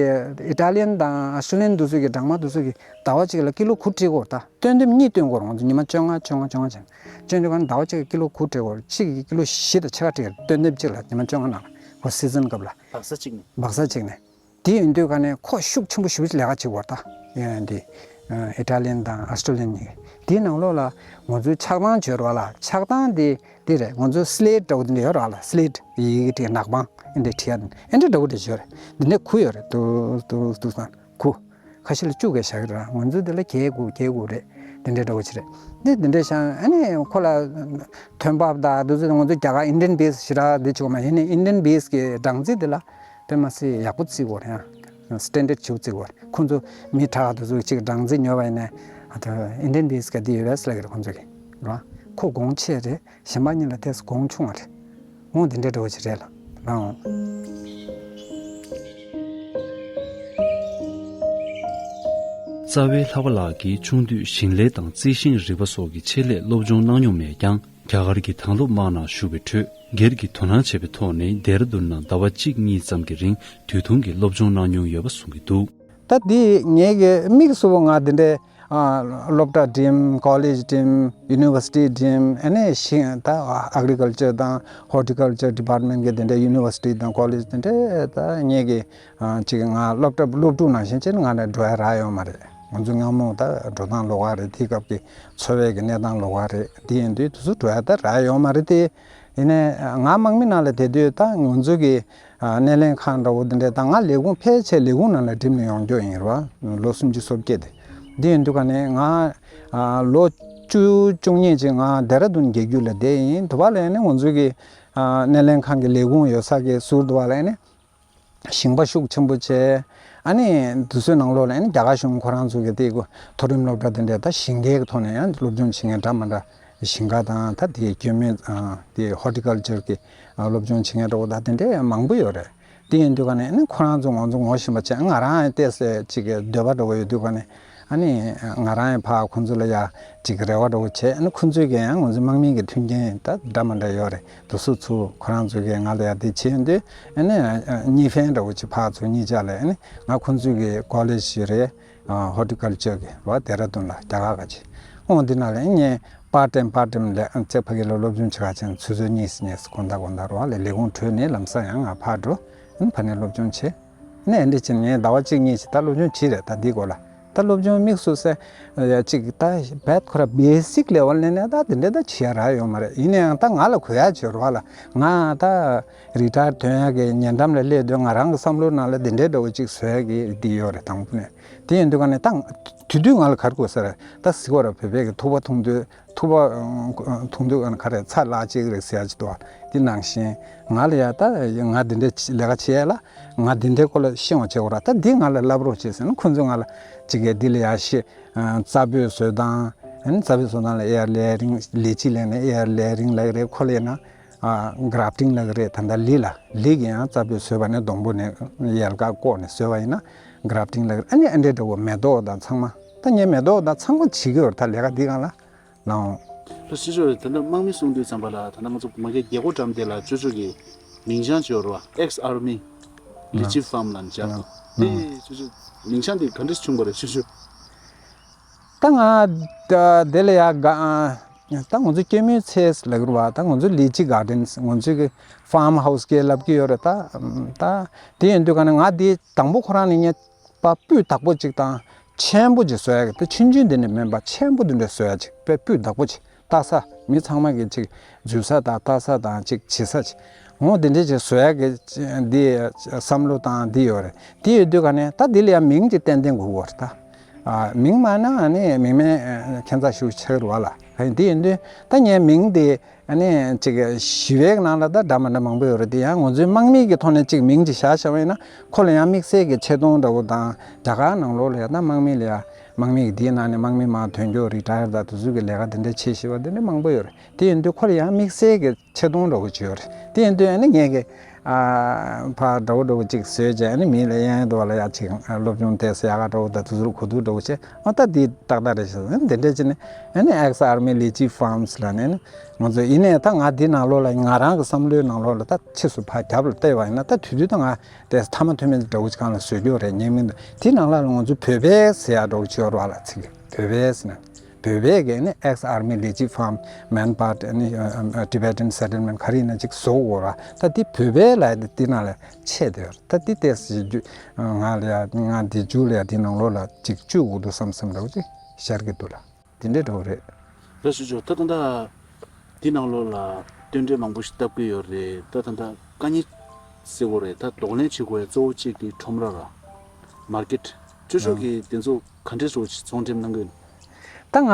ཨི་ཊ་ལི་ཡན་དང་ཨོ་སི་ཊྲེ་ལི་ཡན་དེ་ཚོ་གི་སྦྲང་མ་དེ་ཚོ་གི་ཟླ་བ་གཅིག་ལ་ཀི་ལོ་དགུ་སྤྲད་ཀྱི་ཡོད་རེད་ད། སྟོན་ཐེངས་གཉིས་སྟོན་དགོས་རེད། ང་ཚོ་ཉི་མ་བཅོ་ལྔ་བཅོ་ལྔ་བཅོ་ལྔ་བྱས་ནས་སྤྱོད་དུས་ག་ཟླ་བ་གཅིག་གི་ཀི་ལོ་དགུ་སྤྲད་དགོས་རེད། གཅིག་གི་ཀི་ལོ་བཞི་དང་ཕྱེད་ཀ་སྤྲད་ཀྱི་རེད། སྟོན་ཐེངས་གཅིག་ལ་ཉི་མ་བཅོ་ལྔ་ནང་ལ། ཁོ་སི་ཛན་སྐབས་ལ། སྦག་ས་གཅིག་ནས། སྦག་ས་གཅིག་ནས། དེ་ཡིན་དུས་ཀ་ནས་ཁོ་ཤུགས་ཆེན་པོ་ཞེ་པོ་ཅིག་ལས་ཀ་བྱེད་ཀྱི་ཡོད་རེད་ད། ཡང་འདི་ཨི་ཊ་ལི་ཡན་དང་ཨོ་སི་ཊྲེ་ལི་ཡན་གཉིས་ཀ། དེའི་ནང་ལོགས་ལ་ང་ཚོའི་ཆགས་སྡང་བརྗོད་རོགས་ལ། ཆགས་སྡང་དེ་འདི་རེད། ང་ཚོའི་སི་ལེ་ཊི་འདྲ་བོ་འདི་འདྲ་ཡོད་རེད་ལ། སི་ལེ་ཊི་ཡི་གེ་བྲིས། ནག་པང་འདི་འདྲ་བྲིས་ཡ། འདི་འདྲ་འདྲ་བོ་འདྲ་བྱོས་རེད། འདི་འདྲ་ཁུ་ཡོད་རེད། ཏུ་ཏུ་ཏུ་སང་ཁུ། ཁ་ཤས་ལ་བཅུ་གས་བཞག་གི་རེད། ང་ཚོའི་འདི་ལ་བརྒྱད་དགུ་བརྒྱད་དགུ་རེད། འདི་འདྲ་འདྲ་བོ་ཅིག་རེད། འདི་འདི་འདྲ་བཞག་ཨ་ནི་ཁོ་ལ་ཐོན་འབབ་དང་འདི་ཚོ་ང་ཚོ་རྒྱ་གར་ཨིན་ཌི་ཡན་བེ་སི་ཞེ་དྲག་འདི་བྱེད་དགོས་མ། ཡིན་ནའི་ཨིན་ཌི་ཡན་བེ་སི་གི་སྦྲང་རྩི་འདི་ལ་དཔེ་མ་སྲིད་ཡག་པོ་བརྩི་དགོས་རེད། ཡང་སི་ཊན་ཌར་ཌི་ཆེ་པོ་བརྩི་དགོས་རེད། ཁོ་ཚོ་མི་དྲག་འདི་ཚོ་གཅིག་སྦྲང་རྩི་ཉོས་པ་ཡིན་ནའི་ཨ་ད་ཨིན་ཌི་ཡན་བེ་སི་ག་འདི་ཡོད་པས་ལབ་ཀྱི་རེད། ཁོ་ཚོ་གི་རེད་བ། ཁོ་གོང་ཆེ་རེད། གཞན་པ་གཉིས་ལ་ཏོག་ཙམ་གོང་ཆུང་བ་རེད། འོ་འདི་འདྲའི་འདྲ་བོ་ཅིག་རེད་ལ། རང་། རྩ་བའི་ལྷག་པ་ལགས་ཀྱིས་ཆུང་དུས་ཞིང་ལས་དང་རྩི་ཤིང་རིག་པ་སོགས་ཀྱི་ཆེད་ལས་སློབ་སྦྱོང་གནང་མྱོང་མེད་ཀྱང་། རྒྱ་གར་གྱི་དྭང་སློབ་དམག་ནང་ཞུགས་པའི་ཁྲོད། སྒེར་གྱི་དོ་སྣང་བྱས་པའི་ཐོག་ནས་ལྡེ་ར་ལྡུན་ནང་ཟླ་བ་གཅིག་གཉིས་ཙམ་གྱི་རིང་དུས་ཐུང་གི་སློབ་སྦྱོང་གནང་མྱོང་ཡོད་པ་གསུང་གི་འདུག་ད་འདི་ངེད་ཀྱི་དམིགས་སུ་ང་འདི་འདྲའི་ཨ་སློབ་གྲྭ་འགྲིམ། ཀོ་ལེཇ་འགྲིམ། ཡུ་ནི་ཝར་སི་ཊི་འགྲིམ། ཨ་ནི་ཤིང་ད་ཨེག་རི་ཀལ་ཅར་དང་ཧོར་ཊི་ཀལ་ཅར་ཌི་པཱར་ཊི་མེན་ཊི་གི་དེ་འདྲའི་ཡུ་ནི་ཝར་སི་ཊི་དང་ཀོ་ལེཇ་དེ་འདྲའི་ད་ངེད་ཀྱི་ཨ་ཅིག་ང་སློབ་གྲྭ་སློབ་ཕྲུག་ནང་བཞིན་བྱས་ནས་ང་ལ་འགྲོ་ཡ་རག་ཡོད་མ་རེད། ང་ཚོ་སྔ་མོ་ད་འགྲོ་སྟངས་ལོགས་ཀ་རེད། དེའི་སྐབས་ཀྱི་འཚོ་བའི་གི་གནས་སྟངས་ལོགས་ཀ་རེད། དེ་ཡིན་དུས་དེ་ཚོ་འགྲོ་ཡ་ད་རག་ཡོད་མ་རེད་དེ། ཡིན་ནའི་ང་དམག་མི་ནང་ལ་བསྡད་དུས་ད་ང་ཚོ་གི་ཨ་སྣེ་ལེན་ཁང་འདྲ་བོ་འདི་འདྲའི་ད་ང་ལས་ཁུངས་ཕལ་ཆེར་ལས་ཁུངས་ནང་ལ་འགྲིམས་ནས་ཡོང་རྒྱུ་ཡིན་རེད་བ། ལོ་སུམ་ཅུ་སོ་བརྒྱད་དེ། འདི་ཡིན་དུས་ག་ནས་ང་ཨ་ལོ་བཅུ་བཅུ་གཉིས་ཅིག་ང་ལྡེ་ར་ལྡུན་རྒྱལ་རྒྱུད་ལ་བསྡད་ཡིན། དུ་བ་ལ་ཡིན་ནའི་ང་ཚོ་གི་ཨ་སྣེ་ལེན་ཁང་གི་ལས་ཁུངས་ཡོད་ས་གི་ཟུར་དུ་བ་ལ་ཡིན་ནའི་ཞིང་པ་ཤུགས་ཆེན་པོ་བྱས། ཨ་ནི་དེ་ཚོའི་ནང་ལོགས་ལ་ཨ་ནི་རྒྱ་གར་གཞུང་ཁོ་རང་ཚོ་གི་དེ་གོ་མཐོ་རིམ་སློབ་གྲྭ་དེ་འདྲའི་ད་ཞིང་སྒེར་གྱི་ཐོག་ནས་ཡང་སློབ་སྦྱོང་བྱེད་མཁན་འདྲ་མི་འདྲ། ཞིང་ཁ་དང་ད་དེ་སྐྱེད་མོས་ཨ་དེ་ཧོར་ཊི་ཀལ་ཅར་གྱི་ཨ་སློབ་སྦྱོང་བྱེད་མཁན་འདྲ་བོ་ད་དེ་འདྲའི་མང་པོ་ཡོད་རེད། དེ་ཡིན་དུས་ག་ནས་ཨ་ནི་ཁོ་རང་ཚོ་ང་ཚོ་ངོ་ཤེས་པ་བྱས། ང་རང་ཡང་ཏོག་ཙམ་ཅིག་འདོད་པ་འདྲ་བོ་ཡོད་དུས་ག་ནས་ཨ་ནི་ང་རང་ཡང་ཕར་ཁོང་ཚོ་ལ་ཡ་ཅིག་རེ་བ་འདྲ་བོ་བྱས། ཨ་ནི་ཁོང་ཚོས་ཀྱི་ཡང་ང་ཚོ་དམག་མི་གི་མཐུན་རྐྱེན་ད་འདྲ་མི་འདྲ་ཡོད་རེད། དུ་སུ་ཚུ་ཁོ་རང་ཚོ་གིས་ང་ལ་ཡ་དེ་བྱེད་ཡོང་དུས་ཨ་ནི་གཉིས་ཕན་འདྲ་བོ་ཅིག་ཕར་ཚུར་གཉིས་ཆ་ལ་ཨ་ནི་ང་ཁོང་ཚོ་གི་ཀོ་ལེཇ་ཞིག་རེད། ཧོར་ཊི་ཀལ་ཅར་གི་རོ་ལྡེ་ར་ལྡུན་ལ་རྒྱ་གར་ག་ཅིག་འོང་། འདི་ནང་ལ་ངས་པར་ཊེམ་པར་ཊེམ་ལས་ཚེ་ཕ་གི་ལ་སློབ་སྦྱོང་བྱེད་ག་ཅན་ཆུ་ཚོད་གཉིས་སུ་གཉིས་སུ་དགོང་དག་དགོང་དག་རོ་ལས་ལས་ཁུངས་གྲོལ་ནས་ལམ་སང་ཡང་ང་ཕར་འགྲོ། ཨ་ནི་ཕ་ནས་སློབ་སྦྱོང་བྱེད། ནས་འདི་ཕྱིན་ངས་ཟླ་བ་གཅིག་གཉིས་ཤིག་ད་སློབ་སྦྱོང་བྱས་རེད། ད་འདི་སྐོར་ལ་ད་སློབ་སྦྱོང་དམིགས་སུ་བསལ་ཡ་གཅིག་ད་བད་ཁོ་ར་བེ་སིག་ལེ་ཝལ་ནས་ནས་ད་འདི་འདྲ་ད་བྱེད་ཡ་རག་ཡོད་མ་རེད། ཡིན་ན་ཡང་ད་ང་ལ་གོ་ཡ་བྱེད་རོགས་ལ་ང་ད་རི་ཊ་ཡར་ཐོན་ཡ་གི་ཉེ་འགྲམ་ལ་སླེབས་དུས་ང་རང་གི་བསམ་བློ་ནང་ལ་འདི་འདྲའི་འདྲ་བོ་གཅིག་བཟོ་ཡ་གི་འདི་ཡོད་རེད། དང་པོ་ནས་དེ་ཡིན་དུས་ག་ནས་ད་དུས་དུས་ང་ལ་ག་རེ་དགོས་ས་རེད། ད་གཟིགས་པ་ར་བོད་པའི་གི་ཐུག་པ་འཐུང་དུས་ཐུག་པ་འཐུང་དུས་ག་ནས་ག་རེ་ཚ་ལག་གཅིག་རེད་ཟེར་ཡ་གཅིག་འདུག་དེ་ནང་བཞིན་ང་ལ་ཡ་ད་ང་འདི་འདྲའི་ལས་ཀ་བྱེད་ཡ་ལ་ང་འདི་འདྲའི་སྐོར་ལ་ཤེས་པ་བྱེད་དགོས་ར། ད་འདི་ང་ལ་བསླབ་རོགས་བྱེད་ཟེར་ན་ཁོང་ཚོས་ང་ལ་གཅིག་གི་འདི་ལ་ཡ་ཤེས། རྩ་སྤོས་བཟོ་སྟངས། ཨ་ནི་རྩ་སྤོས་བཟོ་སྟངས་ལ་ཨེ་ཡར་ལེ་རིང་ལས་ཅི་ལས་ནས་ཨེ་ཡར་ལེ་རིང་ལ་རེད། ཁོ་ལས་ན་གྷ་རབ་ཊིང་ལ་རེད། ད་ལྟ་ལི་ལ་ལི་གི་ཡང་རྩ་སྤོས་བཟོས་པ་ནས་སྡོང་པོ་ནས་ཡལ་ག་བཀོག་ནས་བཟོས་པ་ཡིན་ན་གྷ་རབ་ཊིང་ལ་རེད། ཨ་ནི་ཨ་འདྲའི་འདྲ་བོ་མེ་ཏོག་དང་ཚང་མ་ད་ངས་མེ་ཏོག་དང་ཚང་མ་བྱེད་ཀྱི་ཡོད་རེད། ད་ལས་ཀ་འདི་སྒང་ལ་ལའང་། ལྷ་སྲས་ཆོས་ད་ལྟ་དམག་མི་གསུང་དུས་ཙམ་པ་ལ་ད་ལྟ་ང་ཚོ་མ་གི་རྒྱལ་སྒོ་འགྲམ་དེ་ལ་ཅོ་ཅོ་གི་མིང་བྱང་བྱོས་རོ། ཨེགས་ཨར་མི་ལི་ཅི་ཧྥམ་ལ་འཇགས། དེ་ཅོ་ཅོ་མིང་བྱང་དེ་ག་འདྲས་བྱུང་བ་རེད་ཅོ་ཅོ། ད་ང་ད་དེ་ལ་ཡ་ག་ད་ང་ཚོ་སྐྱེད་མོས་ཚལ་ལབ་ཀྱི་རེད་བ། ད་ང་ཚོ་ལི་ཅི་གྷར་ཌེན་ང་ཚོ་གི་ཧྥམ་ཧའུ་སི་གི་ལབ་ཀྱི་ཡོད་རེད། ད་ད་དེ་ཡིན་དུས་ག་ནས་ང་དེ་དང་པོ་ཁོ་རང་ནས་ངས་པ་སྤུས་དག་པོ་ཅིག་དང་ཆེན་པོ་ཅིག་བཟོ་ཡ་གི། ད་ཆུང་ཆུང་དེ་འདྲ་མིན་པ་ཆེན་པོ་དེ་འདྲ་བཟོ་ཡ་ཅིག་དཔེ་སྤུས་དག་པོ་ཅིག་ལྟ་ས། མི་ཚང་མ་གི་ཅིག་འཛུལ་ས་དང་ལྟ་ས་དང་ཅིག་བྱེད་ས་ཅིག་འོ་དེ་འདྲ་ཅིག་བཟོ་ཡ་གི་འདི་བསམ་བློ་དང་འདི་ཡོད་རེད། དེ་ཡོད་དུས་ག་ནས་ད་འདི་ལ་ཡང་མིང་ཅིག་ཏན་ཏན་དགོས་ཀྱི་ཡོད་རེད་ད། ཨ་མིང་མ་ན་ཨ་ནི་མིང་མེད་ཁྱད་མཚར་ཞིག་ཆགས་ཀྱི་རེད་བ་ལ། ཨ་ནི་དེ་ཡིན་དུས་ད་ངའི་མིང་དེ་ཨ་ནི་ཅིག་ཞི་བའི་ནང་ལ་ད་འདྲ་མ་འདྲ་མང་པོ་ཡོད་རེད། དེ་ཡང་ང་ཚོའི་དམག་མི་གི་ཐོག་ནས་ཅིག་མིང་ཅིག་བཞག་བཞག་པ་ཡིན་ན་ཁོ་ལ་ཡང་དམིགས་བསལ་གྱི་ཆེ་མཐོང་འདྲ་བོ་དང་། རྒྱ་གར་ནང་ལོགས་ལ་ཡང་ད་དམག་མི་ལ་ཡང་དམག་མི་གི་དེའི་ནང་ནས་དམག་མི་མར་ཐོན་རྒྱུ་རི་ཊ་ཡར་དང་དེ་ཚོ་གི་ལས་ཀ་དེ་འདྲ་བྱེད་ཤེས་པ་དེ་འདྲ་མང་པོ་ཡོད་རེད། དེ་ཡིན་དུས་ཁོ་ལ་ཡང་དམིགས་བསལ་གྱི་ཆེ་མཐོང་འདྲ་བོ་ཅིག་ཡོད་རེད། དེ་ཡིན་དུས་ཨ་ནི་ངས་གི་ཨ་ཕར་འདྲ་བོ་འདྲ་བོ་ཅིག་བཟོས་བྱས། ཨ་ནི་མི་ལ་གཡས་གཡོན་དུ་བ་ལ་ཡ་ཅིག་སློབ་སྦྱོང་ཏོག་ཙམ་ཡག་ག་འདྲ་བོ་དང་དེ་ཚོར་གོ་བསྡུར་འདྲ་བོ་བྱས། ཨ་ད་འདི་ཏག་ཏག་རེད་ཤག་འདི་འདྲ་བྱས་ནས་ཨ་ནི་ཨེགས་ཨར་མི་ལི་ཅི་ཧྥམ་སི་ལབ་ནས་ནི་ང་ཚོ་ཡིན་ནའི་ད་ང་འདི་ནང་ལོགས་ལ་ང་རང་གི་བསམ་བློའི་ནང་ལོགས་ལ་ད་ཕྱིས་སུ་ཕར་རྒྱབ་ལ་བལྟས་པ་ཡིན་ན་ད་དུས་དུས་ད་ང་དེ་མཐའ་མ་ཐོན་མི་འདྲ་བོ་ཅིག་སྒང་ལ་བཟོས་རྒྱུ་རེད། ངའི་མིང་དུ་དེའི་ནང་ལ་ང་ཚོ་བོད་པའི་ཟེར་ཡག་འདྲ་བོ་ཅིག་ཡོད་རེད་བ་ལ། ཚིག་གི་བོད་པའི་ཟེར་ན། བོད་པའི་གི་ནི་ex army lychee farm, Man Bhaat ནི་Tibetan settlement ག་རེ་ཡིན་ན་ཅིག་བཟོ་དགོས་ར། ད་འདི་བོད་པའི་ལ་འདི་ནང་ལ་ཆད་དེ་ཡོད་ར། ད་འདི་ཏོག་ཙམ་ང་ལ་ཡ་ང་འདི་མཇུག་ལ་ཡ་འདི་ནང་ལོགས་ལ་ཅིག་བཅུག་དགོས་འདུག་བསམ་བསམ་འདྲ་བོ་ཅིག་ཤར་གི་འདུག་ལ། འདི་འདྲའི་འདྲ་བོ་རེད། རེད་ཞུ་ཆོག་ད་ད་ད་འདི་ནང་ལོགས་ལ་རྟེན་འབྲེལ་མང་པོ་ཞིག་བཏབ་ཀྱི་ཡོད་རེད། ད་ད་ད་དཀའ་ངལ་སེ་གོ་རེད། ད་གདོང་ལེན་བྱེད་དགོས་ཡ་གཙོ་བོ་གཅིག་དེ་ཁྲོམ་ར་ར། མར་ཀེཊ། ཅོ་ཅོ་གིས་དེ་ཚོ་ག་འདྲས་རོ་ཚོང་འགྲེམས་གནང་གི་ཡོད། ད་ང་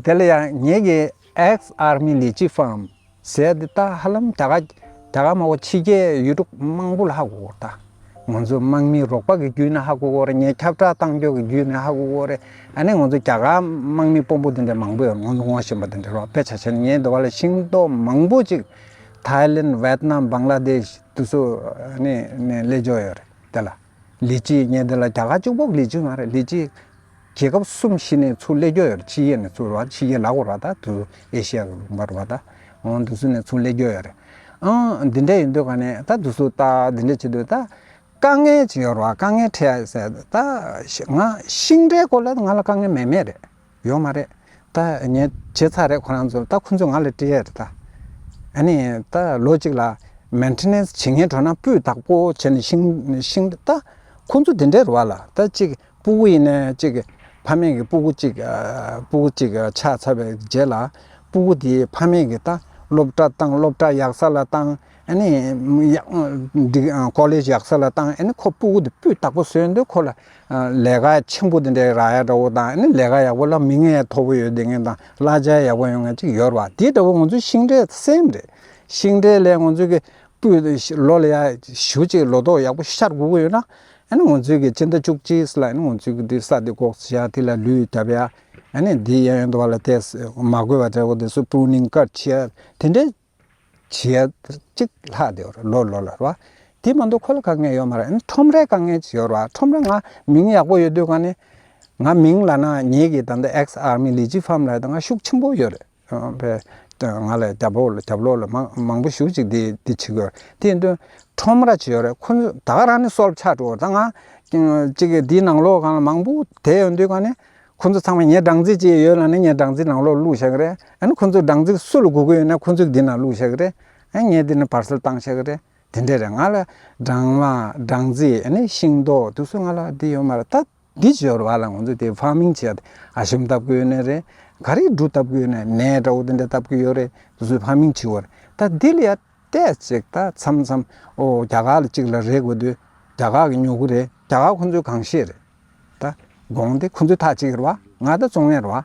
དེ་ལ་ཡང་ངེད་ཀྱི་ex army lychee farm ཟེར་དེ་ད་ཧ་ལམ་རྒྱ་གར་རྒྱ་གར་མ་གོ་ཕྱི་རྒྱལ་ཡུལ་གྲུ་མང་པོ་ལ་ཧ་གོ་གོ་ད། ང་ཚོ་དམག་མི་རོགས་པ་གི་བརྒྱུད་ནས་ཧ་གོ་གོ་རེད། ངས་ཁྱབ་བསྒྲགས་བཏང་རྒྱུ་གི་བརྒྱུད་ནས་ཧ་གོ་གོ་རེད། ཨ་ནི་ང་ཚོ་རྒྱ་གར་དམག་མི་དཔོན་པོ་དེ་འདྲ་མང་པོ་ཡོད། ང་ཚོ་ངོ་ཤེས་པ་དེ་འདྲ་རོགས་དཔེ་ཆ་བཞག་ན་ངས་འདི་བ་ལ་ཤིང་ཏོག་མང་པོ་ཅིག་ཐའི་ལེན། ཝེད་ནམ། བང་ལ་དེཤ་དེ་ཚོ་ཨ་ནི་ནས་སླེབས་ཀྱི་ཡོད་རེད། དེ་ལ་ལི་ཅི་ངས་དེ་ལ་རྒྱ་གར་གཅིག་པོ་ལི་ཅི་མ་རེད། ལི་ཅི་རྒྱལ་ཁབ་གསུམ་བཞི་ནས་ཚུར་སླེབས་ཀྱི་ཡོད་རེད། ཕྱི་རྒྱལ་ནས་ཚུར་ར། ཕྱི་རྒྱལ་ལ་གོ་ར། ད་དུ་ཨེ་ཤི་ཡ་གི་ལུང་པར་བ་ད་འོང་དུ་སུ་ནས་ཚུར་སླེབས་ཀྱི་ཡོད་རེད། ཨང་འདི་འདྲ་ཡིན་དུས་ག་ནས་ད་དུ་སུ་ད་འདི་འདྲ་བྱེད་དུས་ད་དཀའ་ངལ་ཅིག་ཡོད་རེད་བ། དཀའ་ངལ་འཕྲད་ཡ་ཟེར་ད་ང་ཤིང་འབྲས་སྐོར་ལ་ང་ལ་དཀའ་ངལ་མེད་མེད་རེད། ཡོད་མ་རེད། ད་ངས་བྱས་ཚར་རེད། ཁོ་རང་ཚོ་ད་ཁོ་ཚོས་ང་ལ་སྤྲད་ཡ་རེད་ད། ཨ་ནི་ད་ལོ་གཅིག་ལ་མེན་ཊེ་ནེན་སི་བྱེད་མཁན་འགྲོ་ན་སྤུས་དག་པོ་བྱས་ནས་ཤིང་ཤིང་ད་ཁོ་ཚོ་དེ་འདྲའི་རེད་བ་ལ། ད་གཅིག་སྤུ་གུ་ཡིན་ནའི་གཅིག་ཕ་མེས་ཀྱི་སྤུ་གུ་གཅིག་ཨ་སྤུ་གུ་གཅིག་ཨ་ཆགས་ཚར་བའི་རྗེས་ལ་སྤུ་གུ་དེའི་ཕ་མེས་ཀྱིས་ད་སློབ་གྲྭ་བཏང་། སློབ་གྲྭ་ཡག་ས་ལ་བཏང་། ཨ་ནི་ཡག་འགྲིག་ཨ་ཀོ་ལེཇ་ཡག་ས་ལ་བཏང་། ཨ་ནི་ཁོ་སྤུ་གུ་དེ་སྤུས་དག་པོ་བཟོས་འདུག་ཁོ་ལ་ཨ་ལས་ཀ་ཆེན་པོ་དེ་འདྲའི་རག་ཡ་འདྲ་བོ་དང་། ཨ་ནི་ལས་ཀ་ཡག་པོ་ལ་མིང་ཡང་མཐོ་པོ་ཡོད་དེ་ངན་དང་གླ་ཆ་ཡག་པོ་ཡོང་ངེས་ཅིག་ཡོད་རེད་བ། དེ་འདྲ་བོ་ང་ཚོའི་ཤིང་འབྲས་སེམས་རེད། ཤིང་འབྲས་ལས་ང་ཚོའི་གི་སྤུས་ལོ་ལ་ཡ་ཞུ་ཅིག་ལོ་ཏོག་ཡག་པོ་ཤར་དགོས་ཀྱི་ཡོད་ན། ཨ་ནི་ང་ཚོའི་གི་སྤྱི་ཟླ་བཅུ་གཅིག་ལ་ཨ་ནི་ང་ཚོའི་གི་དེ་ས་དེ་འགོག་བྱ་དེ་ལ་ལུད་བརྒྱབ་ཡ། ཨ་ནི་དེ་ཡང་ཡོད་འདུག་བ་ལ། དེ་མ་དགོས་པ་འདྲ་བོ་དེ་ཚོ་པུ་རུ་ནིང་ཀཊ་བྱེད་ཡ་དེ་འདྲའི་བྱེད་ཡ་གཅིག་ལྷག་དེ་ལོ་ལོ་ལ་རེད་བ། དེ་མ་གཏོགས་ཁོ་ལ་དཀའ་ངལ་ཡོད་མ་རེད། ཨ་ནི་ཁྲོམ་རའི་དཀའ་ངལ་ཅིག་ཡོད་རེད་བ། ཁྲོམ་ར་ང་མིང་ཡག་པོ་ཡོད་དུས་ག་ནས་ང་མིང་ལབ་ན་ངེད་ཀྱི་ད་ལྟ་ཨེག་སི་ཨར་མི་ལི་ཅི་ཕཱམ་ལབ་ཡ་ད་ང་ཤུགས་ཆེན་པོ་ཡོད་རེད། ཨ་པའི་ང་ལ་རྒྱབ་འོག་ལ་རྒྱབ་ལོགས་ལ་མང་མང་པོ་ཞེ་པོ་ཅིག་དེ་དེ་བྱེད་ཀྱི་ཡོད་རེད། དེ་ཡིན་དུས་ཁྲོམ་ར་ཅིག་ཡོད་རེད། ཁོ་ཚོ་ད་ག་རང་ནས་སོལབ་ཆགས་འགྲོ་གི་རེད། ད་ང་ཅིག་དེའི་ནང་ལོགས་སྒང་ལ་མང་པོ་བསྡད་ཡོང་དུས་ག་ནས་ཁོ་ཚོ་ཚང་མ་ངའི་སྦྲང་རྩི་ཅིག་ཡོད་ལབ་ན་ངས་སྦྲང་རྩི་ནང་ལོགས་བླུགས་བཞག་གི་རེད། ཨ་ནི་ཁོ་ཚོ་སྦྲང་རྩི་སུ་ལ་དགོས་ཀྱི་ཡོད་ན་ཁོ་ཚོ་གི་འདི་ནང་བླུགས་བཞག་གི་རེད། ཨ་ངས་འདི་ནས་པར་སེལ་བཏང་བཞག་གི་རེད། དེ་འདྲས་རེད། ང་ལ་སྦྲང་མ་སྦྲང་རྩི་ཨ་ནི་ཤིང་ཏོག་དེ་ཚོ་ང་ལ་འདི་ཡོད་མ་རེད། ད་འདི་ཅི་ཡོད་རེད་བ་ལ། ང་ཚོ་དེ་ཕར་མིང་བྱས་ཏེ་ཨ་ཞིམ་བཏབ་ཀྱི་ཡོད་ནའི་རེད། ག་རེ་འབྲུ་བཏབ་ཀྱི་ཡོད་ནའི་ནས་འདྲ་བོ་དེ་འདྲ་བཏབ་ཀྱི་ཡོད་རེད། དེ་ཚོ་ཕར་མིང་བྱེད་དགོས་རེད། ད་འདི་ལ་ཡ་ཏོག་ཙམ་ཅིག་ད་མཚམས་མཚམས་ཨོ་རྒྱ་གར་ལ་གཅིག་ལ་རེག་དགོས་དུས་རྒྱ་གར་གི་ཉོ་གི་རེད། རྒྱ་གར་ཁོ་ཚོས་གང་ཤེས་རེད། ད་དགོངས་ཏེ་ཁོ་ཚོས་ཐག་གཅིག་རེད་བ། ང་ད་བཙོང་ཡས་རེད་བ།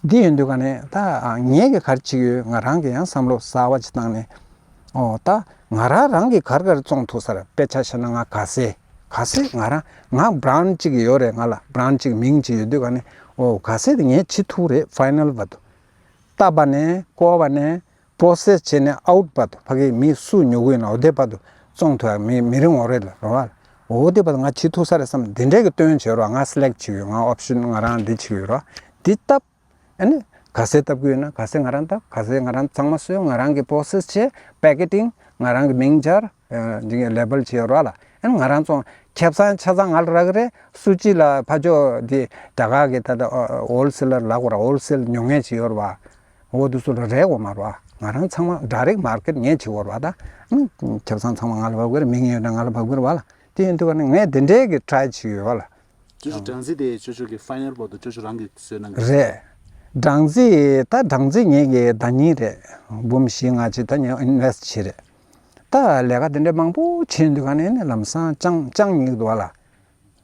འདི་ཡིན་དུས་ག་ནས་ད་ངས་ཀྱི་ག་རེ་བྱེད་ཀྱི་ཡོད། ང་རང་གི་ཡང་བསམ་བློ་གསར་བ་ཅིག་བཏང་ནས་ཨོ་ད་ང་རང་རང་གི་ག་རེ་ག་རེ་བཙོང་ཐུབ་ས་རེད། དཔེ་ཆ་བཞག་ན་ང་ག་སེ་ག་སེ་ང་རང་ང་བྷ་རན་ཌི་གཅིག་ཡོད་རེད། ང་ལ་བྷ་རན་ཌི་གཅིག་མིང་གཅིག་ཡོད་དུས་ག་ནས་ཨོ་ག་སེ་དེ་ངས་བྱེད་ཐུབ་རེད། ཕའི་ནལ་བར་དུ་བཏབ་པ་ནས་བསྐོལ་བ་ནས་པོ་སེ་སི་བྱས་ནས་ཨའུཊ་བར་དུ་ཕ་གིའི་མི་སུ་ཉོ་གི་ཡོད་ན་འོ་དེ་བར་དུ་བཙོང་ཐུབ་ཡ་མི་མི་རིང་བ་རེད་ལ་རོ་བ། འོ་དེ་བར་དུ་ང་བྱེད་ཐུབ་ས་རེད་བསམ། དེ་འདྲས་ཀྱི་སྟོན་བྱེད་རོགས། ང་སི་ལེག་བྱེད་ཡོད། ང་ཨོབ་ཤན་ང་རང་འདི་བྱེད་ཡོད་རོགས། འདི་བཏབ། ཨ་ནི་ག་སེ་བཏབ་ཀྱི་ཡོད་ན་ག་སེ་ང་རང་བཏབ། ག་སེ་ང་རང་ཚང་མ་བཟོས། ང་རང་གི་པོ་སེ་སི་བྱས། པེ་ཀེ་ཊིང་ང་རང་གི་མིང་སྦྱར། འདི་གའི་ལེ་བལ་བྱེད་རོགས་ལ། ཨ་ནི་ང་རང་བཙོང་ཁེ་བཟང་ཆ་ཚང་ང་ལ་རག་གི་རེད། སུ་ཅི་ལ་ཕ་ཇོ་འདི་རྒྱ་གར་གི་ད་ལྟ་ཧོལ་སེ་ལར་ལབ་དགོས་ར། ཧོལ་སེལ་ཉོ་མཁན་ཅིག་ཡོད་རེད་བ། འོ་དེ་ཚོ་ལ་རེག་འོ་མ་རེད་བ། ང་རང་ཚང་མ་ཌའི་རེག་མར་ཀེཊ་ངས་བྱེད་དགོས་རེད་བ། ད་ཨང་ཁེ་བཟང་ཚང་མ་ང་ལ་བབས་གི་རེད། མིང་ཡོད་ན་ང་ལ་བབས་གི་རེད་བ་ལ། དེ་ཡིན་དུས་ག་ནས་ངས་དེ་འདྲའི་གི་ཊ་རའི་བྱེད་ཀྱི་ཡོད་བ་ལ། ཅོ་ཅོ་སྦྲང་རྩི་དེ་ཅོ་ཅོ་གི་ཕའི་ནལ་བར་དུ་ཅོ་ཅོ་རང་གིས་བཟོས་གནང་གི་རེད། སྦྲང་རྩི་ད་སྦྲང་རྩི་ངེད་ཀྱི་ཟླ་ཉིན་རེད། འབུམ་བཞི་ལྔ་ཅིག་ད་ངས་ཨིན་ཝེ་སི་ཊི་བྱས་རེད། ད་ལས་ཀ་དེ་འདྲ་མང་པོ་བྱེད་དུས་ག་ནས་ནི་ལམ་སང་ཅང་ཅང་ཉིག་འདུག་བ་ལ།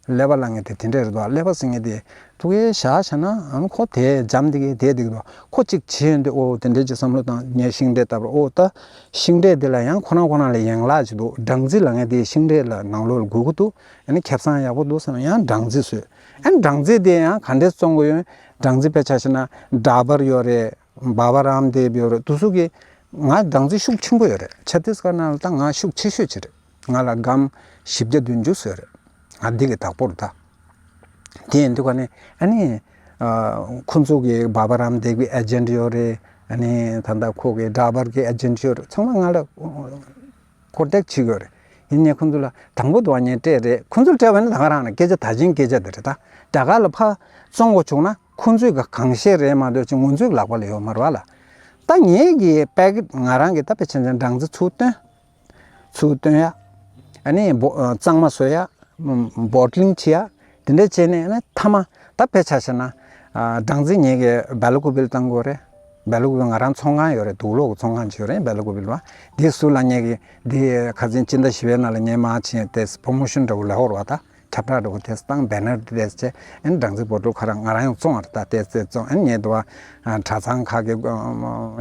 ཀླད་པ་ལ་ངས་དེ་དེ་འདྲ་རེད་འདུག་བ། ཀླད་པ་ཟེར་ངས་དེ་ཐུག་གེ་བཞག་བྱས་ན་ཨ་ནི་ཁོ་དེ་འཇམ་དེ་གེ་དེ་དེ་གེ་འདུག་ཁོ་གཅིག་བྱེད་ཡོང་དུས་ཨོ་དེ་འདྲ་ཅིག་བསམ་བློ་བཏང་། ངས་ཤིང་འབྲས་བཏབ་ར། ཨོ་ད་ཤིང་འབྲས་དེ་ལ་ཡང་ཁོ་རང་ཁོ་རང་ལ་ཡན་ལག་ཅིག་འདུག་སྦྲང་རྩི་ལ་ངས་དེ་ཤིང་འབྲས་ལ་ནང་ལོགས་ལ་དགོས་ཀྱི་འདུག་ཨ་ནི་ཁེ་བཟང་ཡག་པོ་འདུག་བསམ་ཡང་སྦྲང་རྩི་བཟོས། ཨ་ནི་སྦྲང་རྩི་དེ་ཡང་ག་འདྲས་བཙོང་དགོས་ཡོད། སྦྲང་རྩི་དཔེ་ཆ་བཞག་ན་ཌ་བར་ཡོད་རེད། བྷ་བ་རམ་དེབ་ཡོད་རེད། དེ་ཚོ་གི་ང་སྦྲང་རྩི་ཤུགས་ཆེན་པོ་ཡོད་རེད། ཆ་ཏིས་ཀར་ནང་ལ་ད་ང་ཤུགས་ཆེ་ཤོས་ཅིག་རེད། ང་ལ་སྒམ་བཞི་བརྒྱ་བདུན་ཅུ་ཙམ་ཡོད་རེད། ང་འདི་གི་བདག་པོ་རེད་ད། དེ་ཡིན་དུས་ག་ནས་ཨ་ནི་ཨ་ཁོ་ཚོ་གི་བྷ་བ་རམ་དེབ་གི་ཨེ་ཇེན་ཊི་ཡོད་རེད། ཨ་ནི་ད་ལྟ་ཁོ་གི་ཌ་བར་གི་ཨེ་ཇེན་ཊི་ཡོད་རེད། ཚང་མ་ང་ལ་ཀོན་ཊེག་བྱེད་ཀྱི་ཡོད་རེད། ཡིན་ནའི་ཁོ་ཚོ་ལ་དང་པོ་དུ་བ་ངས་སྤྲད་རེད། ཁོ་ཚོར་སྤྲད་པ་ནི་ད་ག་རང་ནས་སྐད་ཆ་ད་ཅིང་སྐད་ཆ་དེ་རེད་ད། རྒྱ་གར་ལ་ཕར་བཙོང་དགོས་བྱུང་ན། ཁོང་ཚོས་ག་གང་བཤད་རེད་མ་གཏོགས་ཅིག་ང་ཚོའི་ལག་པ་ལ་ཡོད་མ་རེད་བ་ལ། ད་ངེད་ཀྱི་པེ་ཀེཊ་ང་རང་གི་ད་དཔེ་ཆ་ཆ་སྦྲང་རྩི་ཚུར་བཏོན། ཚུར་བཏོན་ཡ། ཨ་ནི་འབོ་ཨ་གཙང་མ་བཟོ་ཡ། ཨམ་བོ་ཊི་ལིང་བྱེད་ཡ། དེ་འདྲ་བྱས་ནས་ཨ་ནི་མཐའ་མ་ད་དཔེ་ཆ་བཞག་ན། ཨ་སྦྲང་རྩི་ངེད་ཀྱི་སྦེ་ལ་ཀུ་པེ་ལ་བཏང་དགོས་རེད། སྦེ་ལ་ཀུ་པེ་ང་རང་ཚོང་ཁང་ཡོད་རེད། དུག་ལོག་གི་ཚོང་ཁང་ཅིག་ཡོད་རེད། སྦེ་ལ་ཀུ་པེ་ལ་བ། དེ་ཟུར་ལ་ངེད་ཀྱི་འདི་ཁ་སང་སྤྱི་ཟླ་བཞི་པའི་ནང་ལ་ངས་མར་ཕྱིན་ཏེ་པོ་རོ་མོ་ཤོན་འདྲ་བོ་ལབ་ཡོད་རེད་བ། ད་ཁྱབ་བསྒྲགས་འདྲ་བོ་དེ་བཏང་། བེ་ནར་དེ་བྱས། ཨ་ནི་སྦྲང་རྩི་བོ་ཊལ་ཁོ་རང་ང་རང་ཡང་བཙོང་བ་རེད། ད་ཏོག་ཙམ་བཙོང་། ཨ་ནི་ངས་འདི་བ་གྲྭ་ཚང་ཁག་གི་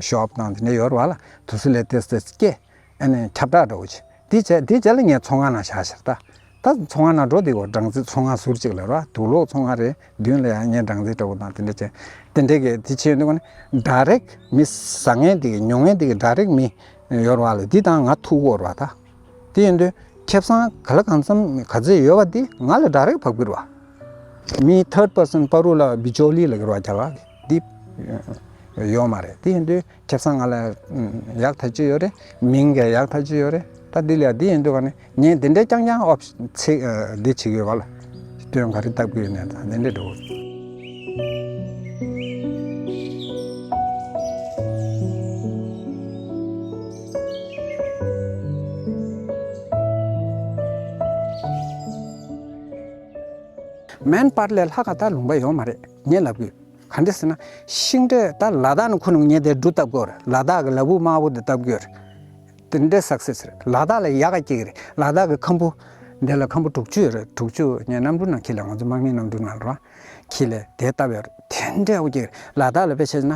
ཤོབ་དང་དེ་འདྲ་ཡོད་རེད་བ་ལ། དེ་ཚོ་ལ་ཏོག་ཙམ་སྐྱེལ། ཨ་ནི་ཁྱབ་བསྒྲགས་འདྲ་བོ་བྱས། དེ་བྱས་དེ་རྗེས་ལ་ངས་ཚོང་ཁང་ནང་བཞག་ཤག་ད། ད་ཚོང་ཁང་ནང་འགྲོ་དེ་གོ། སྦྲང་རྩི་ཚོང་ཁང་ཟུར་གཅིག་ལ་རེད་བ། དུག་ལོག་ཚོང་ཁང་རེད། མདུན་ལ་ཡང་ངས་སྦྲང་རྩི་འདྲ་བོ་དང་དེ་འདྲ་བྱས། དེ་འདྲ་གི་དེ་བྱས་ཡོང་དུས་ཀ་ནི་ཌའི་རེག་མི་ཟ་མཁན་དེ་གི་ཉོ་མཁན་དེ་གི་ཌའི་རེག་མི་ཡོད་རེད་བ་ལ། འདི་དང་ང་ཐུག་གོ་རེད་བ་ད། དེ་ཡིན་དུས་ཁེ་བཟང་ག་ལ་གང་འཚམ་ག་ཚད་ཡོད་པ་དེ་ང་ལ་ཌའི་རེག་བབས་ཀྱི་རེད་བ། མི་ཐར་ཌི་པར་སན་པ་རུ་ལ་བི་ཅོ་ལི་ལབ་ཀྱི་རེད་བ། རྒྱ་གར་གི་འདི་ཡོད་མ་རེད། དེ་ཡིན་དུས་ཁེ་བཟང་ང་ལ་ཡག་ཐག་ཆོད་ཡོད་རེད། མིང་གི་ཡག་ཐག་ཆོད་ཡོད་རེད། ད་འདི་ལ་འདི་ཡིན་དུས་ཀ་ནི་ངས་འདི་འདྲའི་རྐྱང་རྐྱང་ཨོབ་ཚིག་འདི་བྱེད་ཀྱི་ཡོད་པ་ལ། སྟོན་ག་རེ་བཏབ་ཀྱི་ཡོད་ནས་ད་འདི་འདྲ་འགྲོ། མེན་པཱར་ལས་ལྷག་ག་ད་ལུང་པ་ཡོད་མ་རེད། ངས་ལབ་གི་ཡོད། ག་འདྲ་ཟེར་ན། ཤིང་འབྲས་ད་ལ་དྭགས་ནས་ཁོ་ནང་ངས་དེ་འབྲུ་བཏབ་ཀྱི་ཡོད་རེད། ལ་དྭགས་ཀྱི་ལ་ཕུག་དམར་པོ་དེ་བཏབ་ཀྱི་ཡོད་རེད། དེ་འདྲའི་སག་སེ་སི་རེད། ལ་དྭགས་ལ་ཡག་ག་སྐྱེ་གི་རེད། ལ་དྭགས་ཀྱི་ཁམ་བུ། འདི་ལ་ཁམ་བུ་དྲུག་ཅུ་ཡོད་རེད། དྲུག་ཅུ་ངས་གནམ་གྲུ་ནང་འཁྱེར་ལ། ང་ཚོ་དམག་མིའི་གནམ་གྲུ་ནང་ལ་ར་འཁྱེར་ལ་དེ་བཏབ་ཡོད་རེད། དེ་འདྲའི་ཡག་པོ་སྐྱེ་གི་རེད། ལ་དྭགས་ལ་དཔེ་བྱས་ན་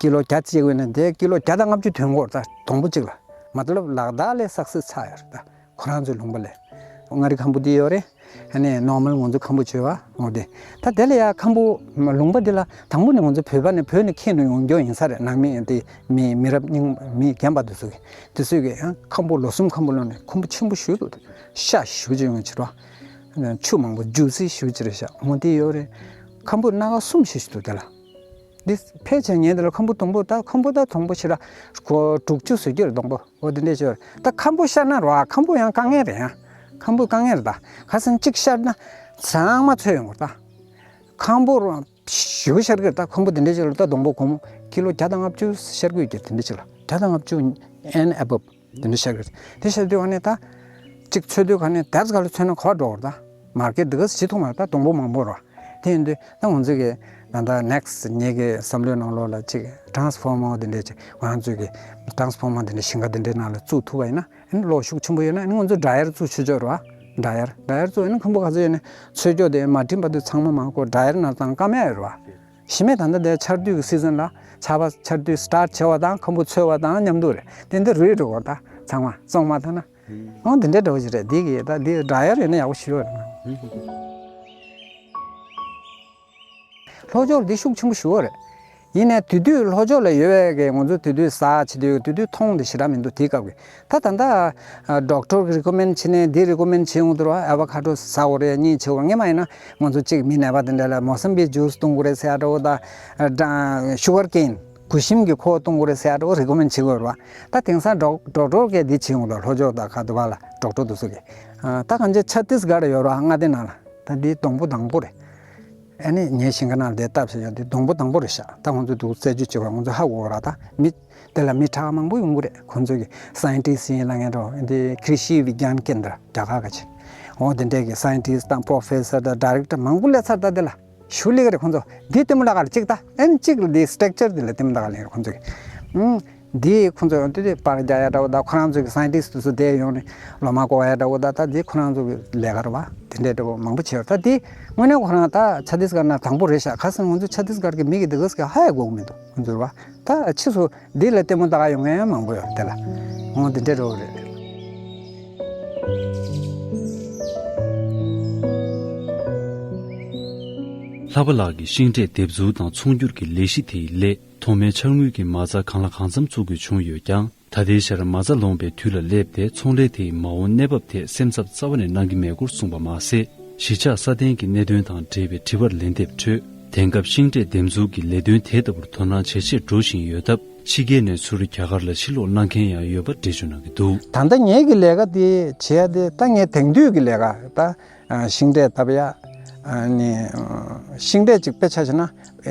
ཀི་ལོ་བརྒྱ་བཅད་དགོས་ན་དེ་ཀི་ལོ་བརྒྱ་དང་ལྔ་བཅུ་ཐོན་གྱི་ཡོད་རེད། ད་སྡོང་པོ་གཅིག་ལ། མ་ཏ་ལབ་ལ་དྭགས་ལས་སག་སེ་སི་ཆགས་ཡོད་རེད་ད། ཁོ་རང་ཚོའི་ལུང་པ་ལས། མངའ་རིས་ཁམ་བུ་འདི་ཡོད་རེད། ཨ་ནི་ནོར་མལ་ང་ཚོ་ཁམ་བུ་བྱོས་པ་འོ་དེ། ད་དེ་ལ་ཡ་ཁམ་བུ་ལུང་པ་འདི་ལ་དང་པོ་ནས་ང་ཚོ་བོད་པ་ནས་བོད་ནས་ཁྱེར་ནས་ཡོང་རྒྱུ་ཡིན་ས་རེད། ནང་མི་དེ་མི་མི་རབས་རྙིང་མི་རྒན་པ་དེ་ཚོ་གི་དེ་ཚོས་གི་ཡང་ཁམ་བུ་ལོ་གསུམ་ཁམ་བུ་ལོན་ནས་ཁམ་བུ་ཆེན་པོ་ཞིག་འདུག་ཤ་ཞེ་པོ་ཅིག་ཡོང་ཕྱིར་བ། ཆུ་མང་པོ་ཇུ་སི་ཞེ་པོ་ཅིག་རེད་ཤག་འོ་དེ་ཡོད་རེད། ཁམ་བུ་སྣ་ཁ་གསུམ་ཞིག་འདུག་དེ་ལ། འདི་ཕལ་ཆེར་ངས་འདི་ལ་ཁམ་བུ་དང་པོ་ད་ཁམ་བུ་ད་དང་པོ་ཞིག་ལ་སྒོར་དྲུག་ཅུ་བཟོ་རྒྱུ་རེད་དང་པོ། འོ་དེ་འདྲས་ཤོར། ད་ཁམ་བུ་ཤར་ན་རོ། ཨ་ཁམ་བུ་ཡང་དཀའ་ངལ་རེད་ཡ། ཁམ་བུ་དཀའ་ངལ་རེད་ད། ཁ་སང་གཅིག་ཤར་ན་ཚང་མ་ཚོས་ཡོང་གི་རེད་ད། ཁམ་བུ་རོ་ཞུ་ཤར་གི་རེད་ད། ཁམ་བུ་དེ་འདྲས་ཤོར་ལ་ད་དང་པོ་སྒོར་མོ་ཀི་ལོ་བརྒྱ་དང་ལྔ་བཅུ་ཤར་གི་ཡོད་ཀྱི་དེ་འདྲས་ཤོར་ལ། བརྒྱ་དང་ལྔ་བཅུ་and above། དེ་འདྲ་བཤད་གི་རེད། དེ་བཤད་དུས་ག་ནས་ད། གཅིག་འཚོལ་དུས་ག་ནས་དེབ་ག་ལ་འཚོལ་ན་ག་པར་འགྲོ་གི་རེད་ད། མར་ཀེཊ་འདི་ག་ཅིག་མཐོང་མ་རེད་ད། དང་པོ་མང་པོ་རེད། དེ་ཡིན་དུས་ད་ང་ཚོ་གི་ད་ལྟ་ནེག་སི་ཊི་ངེད་ཀྱི་བསམ་བློའི་ནང་ལོགས་ལ་གཅིག་ཊ་རན་སི་ཕོར་མར་འདི་འདྲས་གཅིག་ང་ཚོ་གི་ཊ་རན་སི་ཕོར་མར་འདི་འདྲས་ཞིང་ཁ་འདི་འདྲས་ནང་ལ་བཙུགས་ཐུབ་པ་ཡིན་ན། ཨ་ནི་གློག་ཤུགས་ཆེན་པོ་ཡོད་ན་ཨ་ནི་ང་ཚོ་ཌ་ར་ཡར་བཙུགས་ཆོག་ཆོག་རེད་བ། ཌ་ར་ཡར་ཌ་ར་ཡར་བཙུགས་ཨ་ནི་ཁམ་བུ་ག་ཚོད་ཡོད་ནས་འཚོལ་སྐྱོ་དེ་མ་འགྲིམ་པ་དུ་ཚང་མ་མང་ཁོ་ཌ་ར་ཡར་ནང་བཏང་ཀ་མེད་ཡོད་རེད་བ། ཞི་མེད་ད་ལྟ་དེ་ཆར་དུས་ཀྱི་སི་ཛན་ལ་ཆར་པ་ཆར་དུས་སི་ཊར་ཊི་བྱེད་པ་དང་ཁམ་བུ་འཚོལ་བ་དང་མཉམ་དུ་རེད། དེ་འདི་རུལ་འགྲོ་གི་རེད་ད། ཚང་མ་བཙོང་མ་ཐུབ་ན། ཨོ་འདི་འདྲའི་འདྲ་བོ་ཞིག་རེད། འདི་གི་ད་འདི་ཌ་ཡར་ཡོད་ན་ཡག་པོ་ཞིག་ཡོད་རེད། ལྷོ་ཕྱོགས་འདི་ཤུགས་ཆེན་པོ་ཞིག་ཡོད་རེད། ཡིན་ནའི་དེ་དུས་ལྷོ་ཕྱོགས་ལ་ཡོད་པའི་གི་ང་ཚོ་དེ་དུས་ཟ་བྱེད་དུས་དེ་དུས་མཐོང་དེ་ཞེ་དྲག་མི་འདུག་དེའི་སྐབས་ཀྱི། ད་ད་ལྟ་ཌོག་ཊར་རི་ཀོ་མེན་ཌི་བྱེད་ནས་འདི་རི་ཀོ་མེན་ཌི་བྱེད་ཡོང་དུས་ར་ཨ་བ་ཁ་ཌོ་ཟ་དགོས་རེད། གཉིད་ཆེ་བ་ངས་མ་ཡིན་ན་ང་ཚོ་གཅིག་མི་ནད་པ་དེ་འདྲ་ལ་མོ་སམ་བི་ཇུས་བཏུང་དགོས་རེད་ཟེར་ཡ་འདྲ་བོ་དང་། ཤུ་གར་ཀེན་གུ་ཤམ་གྱི་ཁུ་བ་བཏུང་དགོས་རེད་ཟེར་ཡ་འདྲ་བོ་རི་ཀོ་མེན་ཌི་བྱེད་དགོས་རེད་བ། ད་དེང་སང་ཌོག་ཌོག་ཊར་གས་འདི་བྱེད་ཡོང་ལ་ལྷོ་ཕྱོགས་དང་ཁ་ཐུག་པ་ལ་ཌོག་ཊར་དེ་ཚོ་གིས། ད་གང་ཅི་ཆ་ཏིས་གར་ཡོད་ར་མངའ་སྡེ་ནང་ལ་ད་འདི་དང་པོ་དང་པོ་རེད། ཨ་ནི་ངའི་ཞིང་ཁ་ནང་ལ་དེ་བཏབ་ཟེར་ཡ་དེ་དང་པོ་དང་པོ་རེད་ཤག་ད་ང་ཚོ་འདུག་རྩད་གཅོད་བྱེད་པ་ང་ཚོ་ཧ་གོ་གི་ར། ད་མི་དེ་ལ་མི་ཁྲག་མང་པོ་ཡོང་གི་རེད། ཁོང་ཚོ་གི་སའེན་ཊིསི་ཡིན་ལ་ངན་འགྲོ་འདི་ཀྲི་ཤི་བི་གྱཱན་ཀེན་དྲ་རྒྱ་གར་ག་ཆེ། འོ་དེ་འདྲས་ཀྱི་སའེན་ཊིསི་དང་པྲོ་ཕེ་སར་དང་ཌའི་རེག་ཊར་མང་པོ་སླེབས་ཚར། ད་དེ་ལ་ཞུ་ལི་ག་རེད། ཁོང་ཚོ་འདི་ལྟད་མོ་ལྟ་ག་རེད། གཅིག་ད་ཨན་གཅིག་ལ་འདི་སི་ཊྲག་ཅར་འདི་ལ་ལྟད་མོ་ལྟ་ག་ལེན་རེད་ཁོང་ཚོ་གི། ཨང་། འདི་ཁོང་ཚོ་ཡང་དེ་དེ་པར་རྒྱག་ཡ་འདྲ་བོ་དང་ཁོ་རང་ཚོ་གི་སའེན་ཊིསི་དེ་ཚོ་དེ་ཡོང་ནས་ལོ་མ་བཀོག་ཡ་འདྲ་བོ་དང་། ད་འདི་ཁོ་རང་ཚོ་གི་ལས་ཀ་རེད་བ། དེ་འདྲའི་འདྲ་བོ་མང་པོ་བྱས་ཡོད། ད་འདི་དངོས་གནས་ཁོ་རང་ད་ཆ་ཏིས་གར་ན་དང་པོ་རེད་ཤག་ཁ་སང་ང་ཚོ་ཆ་ཏིས་གར་གི་མི་གི་འདི་ག་ཟེར་གི་ཧ་ཡ་གོ་གི་མི་འདུག་ཁོང་ཚོ་རེད་བ། ད་ཕྱིས་སུ་འདི་ལ་ལྟད་མོ་ལྟ་ག་ཡོང་མཁན་མང་པོ་ཡོད་དེ་ལ། འོ་འདི་འདྲའི་འདྲ་བོ་རེད། ལྷག་པ་ལགས་ཀྱིས་ཤིང་འབྲས་འདེབས་འཛུགས་དང་ཚོང་སྒྱུར་གྱི་ལས་གཞི་དེ་ཡི་སླད། ཐོག་མའི་འཆར་དངུལ་གྱི་མ་རྩ་གང་ལ་གང་འཚམ་བཙུགས་དགོས་བྱུང་ཡོད་ཀྱང་། ད་ལྟའི་ཆར་མ་རྩ་ལོངས་པའི་དུས་ལ་སླེབས་ཏེ། ཚོང་ལས་དེའི་མ་འོངས་གནས་བབ་ཐད་སེམས་འཚབ་རྩ་བ་ནས་གནང་གི་མེད་སྐོར་གསུངས་པ་མ་ཟད། གཞིས་ཆགས་སྲ་བརྟན་གྱི་གནད་དོན་དང་འབྲེལ་བའི་དྲི་བར་ལན་འདེབས་ཁྲོད། དེང་སྐབས་ཤིང་འབྲས་འདེབས་འཛུགས་ཀྱི་ལས་དོན་དེ་ལྟ་བུར་དོ་སྣང་ཇེ་ཆེར་འགྲོ་བཞིན་ཡོད་སྟབས། ཕྱི་རྒྱལ་ནས་ཚུར་རྒྱ་གར་ལ་ཕྱིར་ལོག་གནང་མཁན་ཡང་ཡོད་པ་འགྲེལ་བརྗོད་གནང་གི་འདུག་ད་ལྟ་ངེད་ཀྱི་ལས་ཀ་དེ་བྱེད་ཡ་དེ་ད་ངས་དེང་དུས་ཀྱི་ལས་ཀ་ད་ཤིང་འབྲས་བཏབ་ཡ། ཨ་ནི་ཤིང་འབྲས་ཅིག་དཔེ་ཆ་བཞག་ན་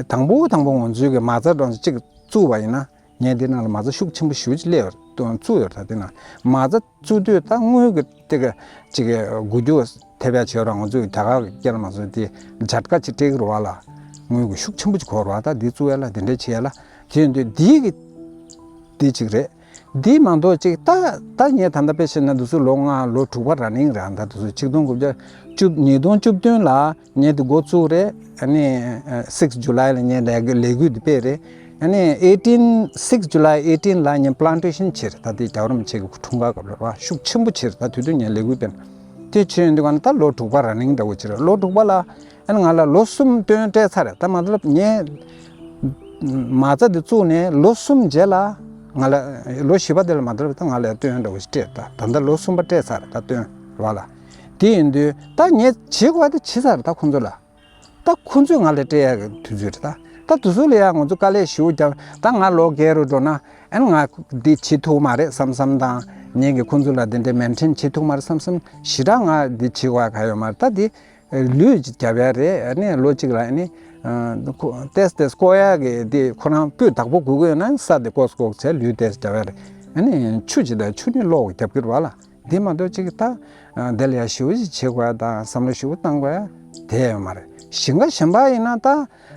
དང་པོ་དང་པོ་ང་ཚོའི་གི་མ་རྩ་འདྲ་ཅིག་བཙུགས་པ་ཡིན་ན། ངས་འདི་ནང་ལ་མ་རྩ་ཤུགས་ཆེན་པོ་ཞེ་པོ་ཅིག་སླེབས་ཡོད་བཙུགས་ཡོད་རེད། ད་འདི་ནང་མ་རྩ་བཙུགས་དུས་ད་དངུལ་གི་དེ་ག་ཅིག་གི་དགོས་རྒྱུ་ཐེབས་ཡ་བྱེད་རོགས། ང་ཚོས་རྒྱ་གར་གྱི་སྐད་ལ་མ་སོང་དེ་ཇ་ཊ་ཀ་ཅིག་སྤྲད་ཀྱི་རེད་བ་ལ། དངུལ་གི་ཤུགས་ཆེན་པོ་ཅིག་དགོས་རེད་བ། ད་འདི་བཙུགས་ཡ་ལ་འདི་འདྲ་བྱེད་ཡ་ལ། དེ་ཡིན་དུས་འདི་གི་འདི་ཅིག་རེད། འདི་མ་གཏོགས་ཅིག་ད་ད་ངས་ད་ལྟ་དཔེ་བཤད་ན་འདི་ཚོ་ལོ་ལྔ་ལོ་དྲུག་པ་ར་ནིང་རེད། ད་འདི་ཚོ་ཆིག་སྟོང་དགུ་བརྒྱ་བཅུ་ཉིས་སྟོང་བཅུ་བདུན་ལ་ངས་འདི་འགོ་བཙུགས་རེད། ཨ་ནི་six July ལ་ངས་ལས་ལས་འགུལ་འདི་སྤེལ་རེད། ཨ་ནི་eighteen six July eighteen ལ་ངས་plantation བྱས་རེད། ད་འདི་རྒྱལ་བ་རིན་པོ་ཆེ་གི་འཁྲུངས་སྐར་སྐབས་རེད་བ། ཤུགས་ཆེན་པོ་བྱས་རེད། ད་དུས་དུས་ངས་ལས་འགུལ་སྤེལ་དེ་བྱས་ཡོང་དུས་ག་ནི་ད་ལོ་དྲུག་པ་ར་ནིང་འདྲ་བོ་བྱས་རེད། ལོ་དྲུག་པ་ལ་ཨ་ནི་ང་ལ་ལོ་གསུམ་སྟོན་སྤྲད་ཚར་རེད། ད་མ་ལབ་ངས་མ་རྩ་འདི་བཙུགས་ནས་ལོ་གསུམ་རྗེས་ལ་ང་ལ་ལོ་བཞི་པ་དེ་ལ་མ་ལབ་ད་ང་ལ་སྟོན་འདྲ་བོ་ཞིག་སྤྲད། ད་ད་ལྟ་ལོ་གསུམ་པ་སྤྲད་ཚར་རེད། ད་སྟོན་རེད་བ་ལ། དེ་ཡིན་དུས་ད་ངས་བྱེད་དགོས་པ་དེ་བྱེད་ཚར་རེད། ད་ཁོང་ཚོ་ལ་ད་ཁོ་ཚོས་ང་ལ་སྤྲད་ཡག་གི་དུས་ཚོད་རེད། ད་ད་དུས་ཚོད་ལ་ཡང་ང་ཚོ་དཀའ་ལས་ཞེ་པོ་བརྒྱབ། ད་ང་ལོ་རྒས་རུ་འགྲོ་ན་ཨ་ནི་ང་འདི་བྱེད་ཐུབ་མ་རེད་བསམ་བསམ་དང་། ངེད་ཀྱི་ཁོ་ཚོ་ལ་འདི་འདྲའི་མེན་ཊེན་བྱེད་ཐུབ་མ་རེད་བསམ་བསམ་ཞེ་དྲག་ང་འདི་བྱེད་དགོས་ཡག་ག་ཡོད་མ་རེད། ད་འདི་ལུས་ཀྱི་རྒྱབ་ཡག་རེད། ཨ་ནི་ལོ་གཅིག་ལ་ཨ་ནི་ཏེས་ཏེས་བཀོག་ཡག་གི་འདི་ཁོ་རང་སྤུས་དག་པོ་དགོས་ཀྱི་ཡོད་ན་ས་དེ་བཀོག་བཀོག་བྱས་ལུས་ཏེས་རྒྱབ་ཡག་རེད། ཨ་ནི་ཆུ་ཅིག་དང་ཆུ་ནི་གློག་རྒྱབ་ཀྱི་རེད་བ་ལ། འདི་མ་གཏོགས་ཅིག་ད་དེ་ལ་ཡ་ཞེ་པོ་ཅིག་བྱེད་དགོས་ཡ་དང་བསམ་བློ་ཞེ་པོ་བཏང་དགོས་ཡ་དེ་ཡོད་མ་རེད། ཞིང་ཁ་གཞན་པ་ཡིན་ན་ད་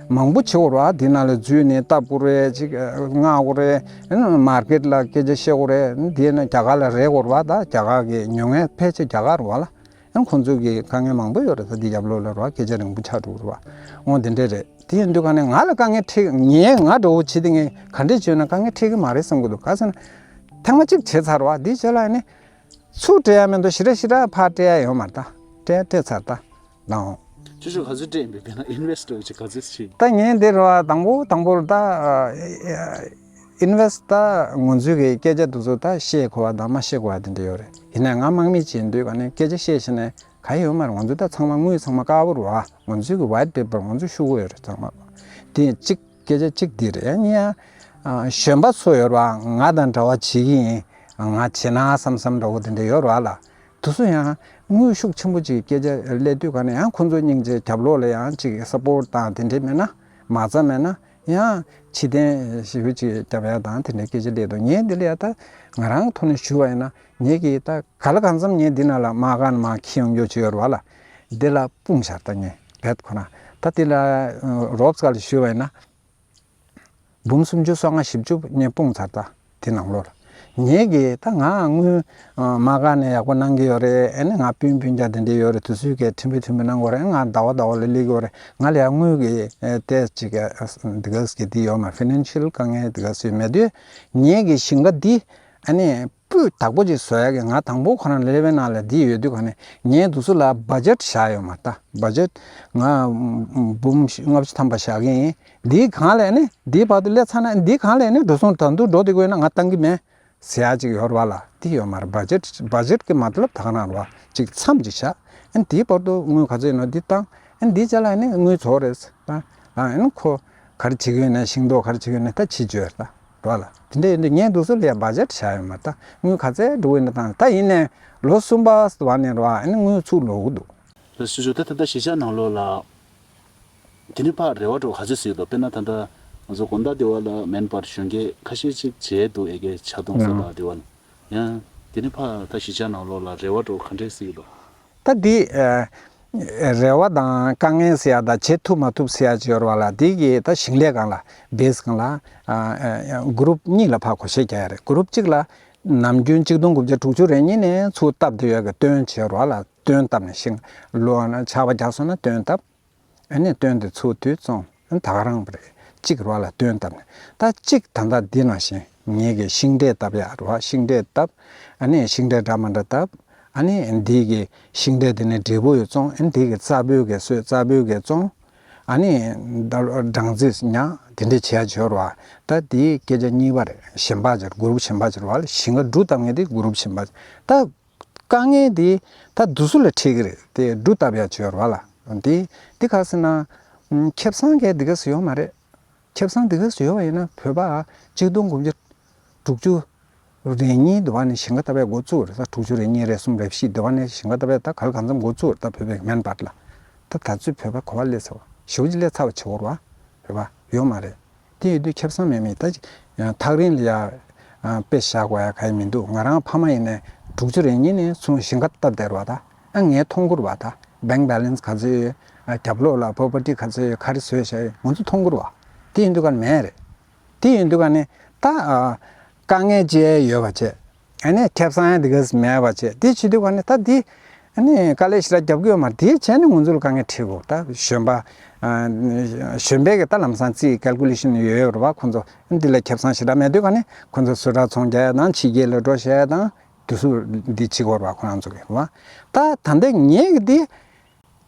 མང་པོ་བྱེད་དགོས་རེད་བ། འདི་ནང་ལ་འཛུལ་ནས་ལྟ་དགོས་རེད། ཅིག་མངགས་དགོས་རེད། མར་ཀེཊ་ལ་སྐད་ཆ་བཤད་དགོས་རེད། འདི་ནས་རྒྱ་གར་ལ་རེད་དགོས་རེད་བ། ད་རྒྱ་གར་གི་ཉོ་མཁན་ཕལ་ཆེར་རྒྱ་གར་རེད་བ་ལ། ཁོང་ཚོ་གི་དཀའ་ངལ་མང་པོ་ཡོད་རེད། ད་འདི་རྒྱབ་ལོགས་ལ་རེད་བ། སྐད་ཆ་རིང་པོ་ཆགས་འགྲོ་གི་རེད་བ། འོ་འདི་འདྲ་རེད། དེ་ཡིན་དུས་ག་ནས་ང་ལ་དཀའ་ངལ་འཕྲད། ངས་ང་འདྲ་བོ་བྱེད་དེ་ངས་ག་འདྲས་བྱས་ན་དཀའ་ངལ་འཕྲད་ཀྱི་མ་རེད་བསམ་གི་འདུག་ག་ཟེར་ན་ཐེངས་མ་གཅིག་བྱས་ཚར་བ། འདི་བྱས་ལ་ནི་ཚུར་སྤྲད་ཡ་མེད་འདུག་ཞེ་དྲག་ཞེ་དྲག་ཕར་སྤྲད་ཡ་ཡོད་མ་རེད། ད་སྤྲད་སྤྲད་ཚར་ད་ལའོ། ཁྱོད་ཚོས་ག་ཚོད་སྤྲད་ཡིན་པས། དཔེར་ན་ཨིན་ཝེ་སི་ཊི་ཅིག་ག་ཚོད་བྱས། ད་ངས་འདི་རུ་བ་དང་པོ་དང་པོར་ད་ཨིན་ཝེ་སི་ཊི་ད་ང་ཚོའི་གི་སྐད་ཆ་དེ་ཚོ་ད་བཤད་དགོས་པ་དང་མ་བཤད་དགོས་པ་དེ་འདྲ་ཡོད་རེད། ཡིན་ནའི་ང་དམག་མི་བྱེད་དུས་ག་ནས་སྐད་ཆ་བཤད་ཤེས་ནས་ག་ཡོད་མ་རེད། ང་ཚོ་ད་ཚང་མ་དངུལ་ཚང་མ་དཀར་པོ་རེད་བ། ང་ཚོའི་གི་ཝའིཊ་པེ་པར་ང་ཚོ་ཤོར་གི་ཡོད་རེད་ཚང་མ། དེ་གཅིག་སྐད་ཆ་གཅིག་འདི་རེད། གཉིས་ཡ་གཞོན་པ་ཚོ་ཡོད་རེད་བ། ང་དང་འདྲ་བ་བྱེད་ཀྱི་ཡིན། ང་བྱེད་ན་བསམ་བསམ་འདྲ་བོ་དེ་འདྲ་ཡོད་རེད་བ་ལ། དེ་ཚོ་ཡང་དངུལ་ཤུགས་ཆེན་པོ་ཅིག་སྐད་ཆ་སླེབས་དུས་ག་ནས་ཡང་ཁོང་ཚོ་སྙིང་རྗེ་རྒྱབ་ལོགས་ལ་ཡང་ཅིག་སཔོརཊ་དང་དེ་འདྲས་མེད་ན་མ་རྩ་མེད་ན་ཡང་ཕྱི་རྟེན་ཞེ་པོ་ཅིག་རྒྱབ་ཡ་དང་དེ་འདྲས་སྐད་ཆ་སླེབས་འདུག་ངས་འདི་ལ་ཡ་ད་ང་རང་ཐོག་ནས་ཞུ་བ་ཡིན་ན་ངས་ཀྱི་ད་ག་ལ་གང་འཚམ་ངས་འདི་ནང་ལ་མ་ག་ནས་མ་འཁྱེར་ཡོང་རྒྱུ་ཅིག་ཡོད་རེད་བ་ལ། འདི་ལ་སྤུངས་ཤར་ད་ངས་བེད་ཁོ་ན་ད་འདི་ལ་རོབ་ཙམ་ལ་ཞུ་བ་ཡིན་ན། འབུམ་སུམ་ཅུ་སོ་ལྔ་བཞི་བཅུ་ངས་སྤུངས་ཚར་ད། དེ་ནང་ལོགས་ལ། ངས་ཀྱི་ད་ང་དངུལ་མ་ག་ནས་ཡག་པོ་གནང་གི་ཡོད་རེད། ཨ་ནི་ང་སྤུན་སྤུན་ཀྱག་དེ་འདྲས་ཡོད་རེད། དེ་ཚོས་ཀྱི་ཁྲིམས་དཔོན་ཁྲིམས་དཔོན་གནང་དགོས་རེད། ང་ཟླ་བ་ཟླ་བ་ལ་སླེབས་ཀྱི་ཡོད་རེད། ང་ལ་ཡང་དངུལ་གྱི་ཏོག་ཙམ་ཅིག་འདི་ག་ཟེར་གྱི་འདི་ཡོད་མ། ཕི་ནན་ཤལ་དཀའ་ངལ་འདི་ག་ཟེར་མེད་དུས་ངས་ཀྱི་ཞིང་ཁ་འདི་ཨ་ནི་སྤུས་དག་པོ་ཅིག་བཟོ་ཡག་གི་ང་དང་པོ་ཁོ་རང་ལེ་ཝེ་ནང་ལ་འདི་ཡོད་དུས་ག་ནས་ངས་དེ་ཚོ་ལ་བ་ཇེཊ་བཞག་ཡོད་མ་ད། བ་ཇེཊ་ང་འབུམ་ལྔ་བཅུ་ཐམ་པ་བཞག་གི་ཡིན། འདིའི་སྒང་ལ་ནི་འདིའི་བར་དུ་སླེབས་ཚར་ན་འདིའི་སྒང་ལ་ནི་འགྲོ་སོང་ད་དུང་འགྲོ་བསྡད་དགོས་ན་ང་བཏང་གི་མེད་ཟེར་ཡག་ཅིག་ཡོད་རེད་བ་ལ། འདི་ཡོད་མ་རེད། བ་ཇེཊ་བ་ཇེཊ་གི་མ་ཏ་ལབ་ད་ག་རང་རེད་བ། ཅིག་མཚམས་ཅིག་བཞག་ཨ་ནི་འདིའི་བར་དུ་དངུལ་ག་ཚོད་ཡིན་ནོ་འདི་བཏང་། ཨ་ནི་འདིའི་རྗེས་ལ་ནི་དངུལ་རྫོགས་རེད་ད། ཨ་ནི་ཁོ་ག་རེ་བྱེད་ཀྱི་ཡོད་ན་ཤིང་ཏོག་ག་རེ་བྱེད་ཀྱི་ཡོད་ན་ད་ཕྱི་བཅོས་རེད་ད་རེད་བ་ལ། དེ་འདྲ་ཡིན་དུས་ངས་འདུག་སེ་ལ་ཡ་བ་ཇེཊ་བཞག་ཡོད་མ་རེད་ད། དངུལ་ག་ཚོད་འགྲོ་གི་ཡིན་ན་བཏང་། ད་ཡིན་ནའི་ལོ་གསུམ་པ་བ་ནས་རེད་བ། ཨ་ནི་དངུལ་ཚུར་ལོག་གི་འདུག་ལགས་སོ། ཞུ་ཞུ་ད་ད་ལྟ་གཞིས་ཆགས་ནང་ལོགས་ལ། དེ་ནས་ཕར་རེ་བ་འདྲ་བོ་ག་ཚོད་ཞིག་འདུག་དཔེར་ན་ད་ལྟ་ང་ཚོ་དགོང་དག་དེ་བ་ལ་མེན་པར་གཞོན་སྐྱེས་ཁ་ཤས་ཅིག་བྱས་འདུག་ཨེ་ཀའི་ཆ་གཏོང་ས་ཡང་དང་དེ་བ་ལ། ཡང་དེ་ནས་ཕར་ད་གཞིས་ཆགས་ནང་ལོགས་ལ་རེ་བ་འདྲ་བོ་ག་འདྲས་ཞིག་འདུག་ད་འདི་ཨ་རེ་བ་དང་དཀའ་ངལ་ཟེར་ཡ་དང་བྱེད་ཐུབ་མ་ཐུབ་ཟེར་ཡ་ཅིག་ཡོད་རེད་བ་ལ། འདི་གི་ད་ཞིང་ལས་སྒང་ལ་བེ་སི་སྒང་ལ་ཨ་ཨ་གུ་རུབ་གཉིས་ལ་ཕར་བགོ་བཤའ་རྒྱག་ཡ་རེད། གུ་རུབ་གཅིག་ལ་ནམ་རྒྱུན་གཅིག་སྟོང་དགུ་བརྒྱ་དྲུག་ཅུ་རེ་གཉིས་ནས་ཚུར་བཏབ་བསྡད་ཡོད་གི་སྟོན་བྱས་ཡོད་རེད་བ་ལ། སྟོན་བཏབ་ནས་ཤིང་ལོ་ན་ཆར་པ་རྒྱག་སོང་ན་སྟོན་བཏབ། ཨ་ནི་སྟོན་དེ་ཚུར་དུས་བཙོང་། ཨ་ནི་ད་ག་རང་བ་རེད། གཅིག་རེད་བ་ལ་སྟོན་བཏབ་ནས། ད་གཅིག་ད་ལྟ་འདི་ནང་བཞིན་ངེད་ཀྱིས་ཤིང་འབྲས་བཏབ་ཡག་རེད་བ། ཤིང་འབྲས་བཏབ། ཨ་ནི་ཤིང་འབྲས་འདྲ་མི་འདྲ་བཏབ། ཨ་ནི་འདི་གི་ཤིང་འབྲས་དེ་ནས་འབྲས་བུ་ཡོད་བཙོང་། ཨ་ནི་འདི་གི་རྩ་བོད་ཀྱི་སོས་རྩ་བོད་ཀྱི་བཙོང་། ཨ་ནི་ད་སྦྲང་རྩི་ཉག་དེ་འདྲས་བྱས་ཡག་བྱོས་རེད་བ། ད་འདི་སྐད་ཆ་གཉིས་པ་རེད། གཞན་པ་ཅིག་གུ་རུབ་གཞན་པ་ཅིག་རེད་བ་ལ། ཞིང་ཁ་འབྲུ་བཏབ་མཁན་དེ་གུ་རུབ་གཞན་པ་ཅིག་ད། དཀའ་ངལ་འདི་ད་དུས་སུ་ལ་འཕྲད་ཀྱི་རེད་དེ། འབྲུ་བཏབ་ཡག་བྱོས་རེད་བ་ལ། འདི་འདི་ག་ཟེར་ན་ཨམ་ཁེ་བཟང་གས་འདི་ག་ཟེར་ཡོད་མ་རེད། ཁེ་བཟང་འདི་ག་ཟེར་ཡོད་པ་ཡིན་ན་བོད་པ་གཅིག་སྟོང་དགུ་བརྒྱ་དྲུག་ཅུ་རེ་གཉིས་དུ་བ་ནས་ཞིང་ཁ་བཏབ་པའི་འགོ་བཙུགས་རེད། ད་དྲུག་ཅུ་རེ་གཉིས་རེ་གསུམ་རེ་བཞི་དུ་བ་ནས་ཞིང་ཁ་བཏབ་པའི་ད་ག་ལ་གང་འཚམ་འགོ་བཙུགས་རེད། ད་བོད་པའི་མེན་པར་ལ། ད་ད་ཚོད་བོད་པ་ག་པར་སླེབས་ཚར་བ། ཞེ་པོ་ཅིག་སླེབས་ཚར་བ་བྱེད་དགོས་རེད་བ། རེད་བ། ཡོད་མ་རེད། དེ་ཡིན་དུས་ཁེ་བཟང་མེད་མེད་ད་ཅིག་ཡང་ཐག་རིང་ལ་ཡ་ཨ་དཔེ་བཞག་དགོས་ཡ་ག་ཡེ་མི་འདུག་ང་རང་ཕ་མ་ཡིན་ནའི་དྲུག་ཅུ་རེ་གཉིས་ནས་ཚུར་ཞིང་ཁ་བཏབ་བསྡད་རེད་བ། ད་ཨ་ངས་མཐོང་གི་རེད་བ། ད་bank balance ག་ཚོད་ཡོད། ཨ་རྒྱབ་ལོགས་ལ་property ག་ཚོད་ཡོད། ག་རེ་བཟོས་བཞག་ཡོད། ང་ཚོ་མཐོང་གི་རེད་བ། དེ་ཡིན་དུས་ག་མེད་རེད། དེ་ཡིན་དུས་ག་ནི་ད་ཨ་དཀའ་ངལ་ཅི་ཡོད་པ་བྱས། ཨ་ནི་ཁེ་བཟང་ཡང་དེ་ག་མེད་པ་བྱས། དེ་བྱེད་དུས་ག་ནི་ད་དེ་ཨ་ནི་དཀའ་ལས་ཞེ་དྲག་རྒྱབ་ཀྱི་ཡོད་མ་རེད། དེ་བྱས་ནས་ང་ཚོ་ལ་དཀའ་ངལ་འཕྲད་དགོས། ད་གཞོན་པ་ཨ་གཞོན་པའི་གི་ད་ལམ་སང་རྩིས་calculation ཡོད་ཡོད་རེད་བ། ཁོང་ཚོ་འདི་ལ་ཁེ་བཟང་ཞེ་དྲག་མེད་དུས་ག་ནི་ཁོང་ཚོ་བཟོ་གྲྭ་ཚོང་རྒྱག་ཡ་དང་ཕྱི་རྒྱལ་ལ་འགྲོ་བཞག་ཡ་དང་དེ་ཚོ་འདི་བྱེད་དགོས་རེད་བ། ཁོ་རང་ཚོ་གི་རེད་བ། ད་ད་ལྟ་ངས་གི་འདི།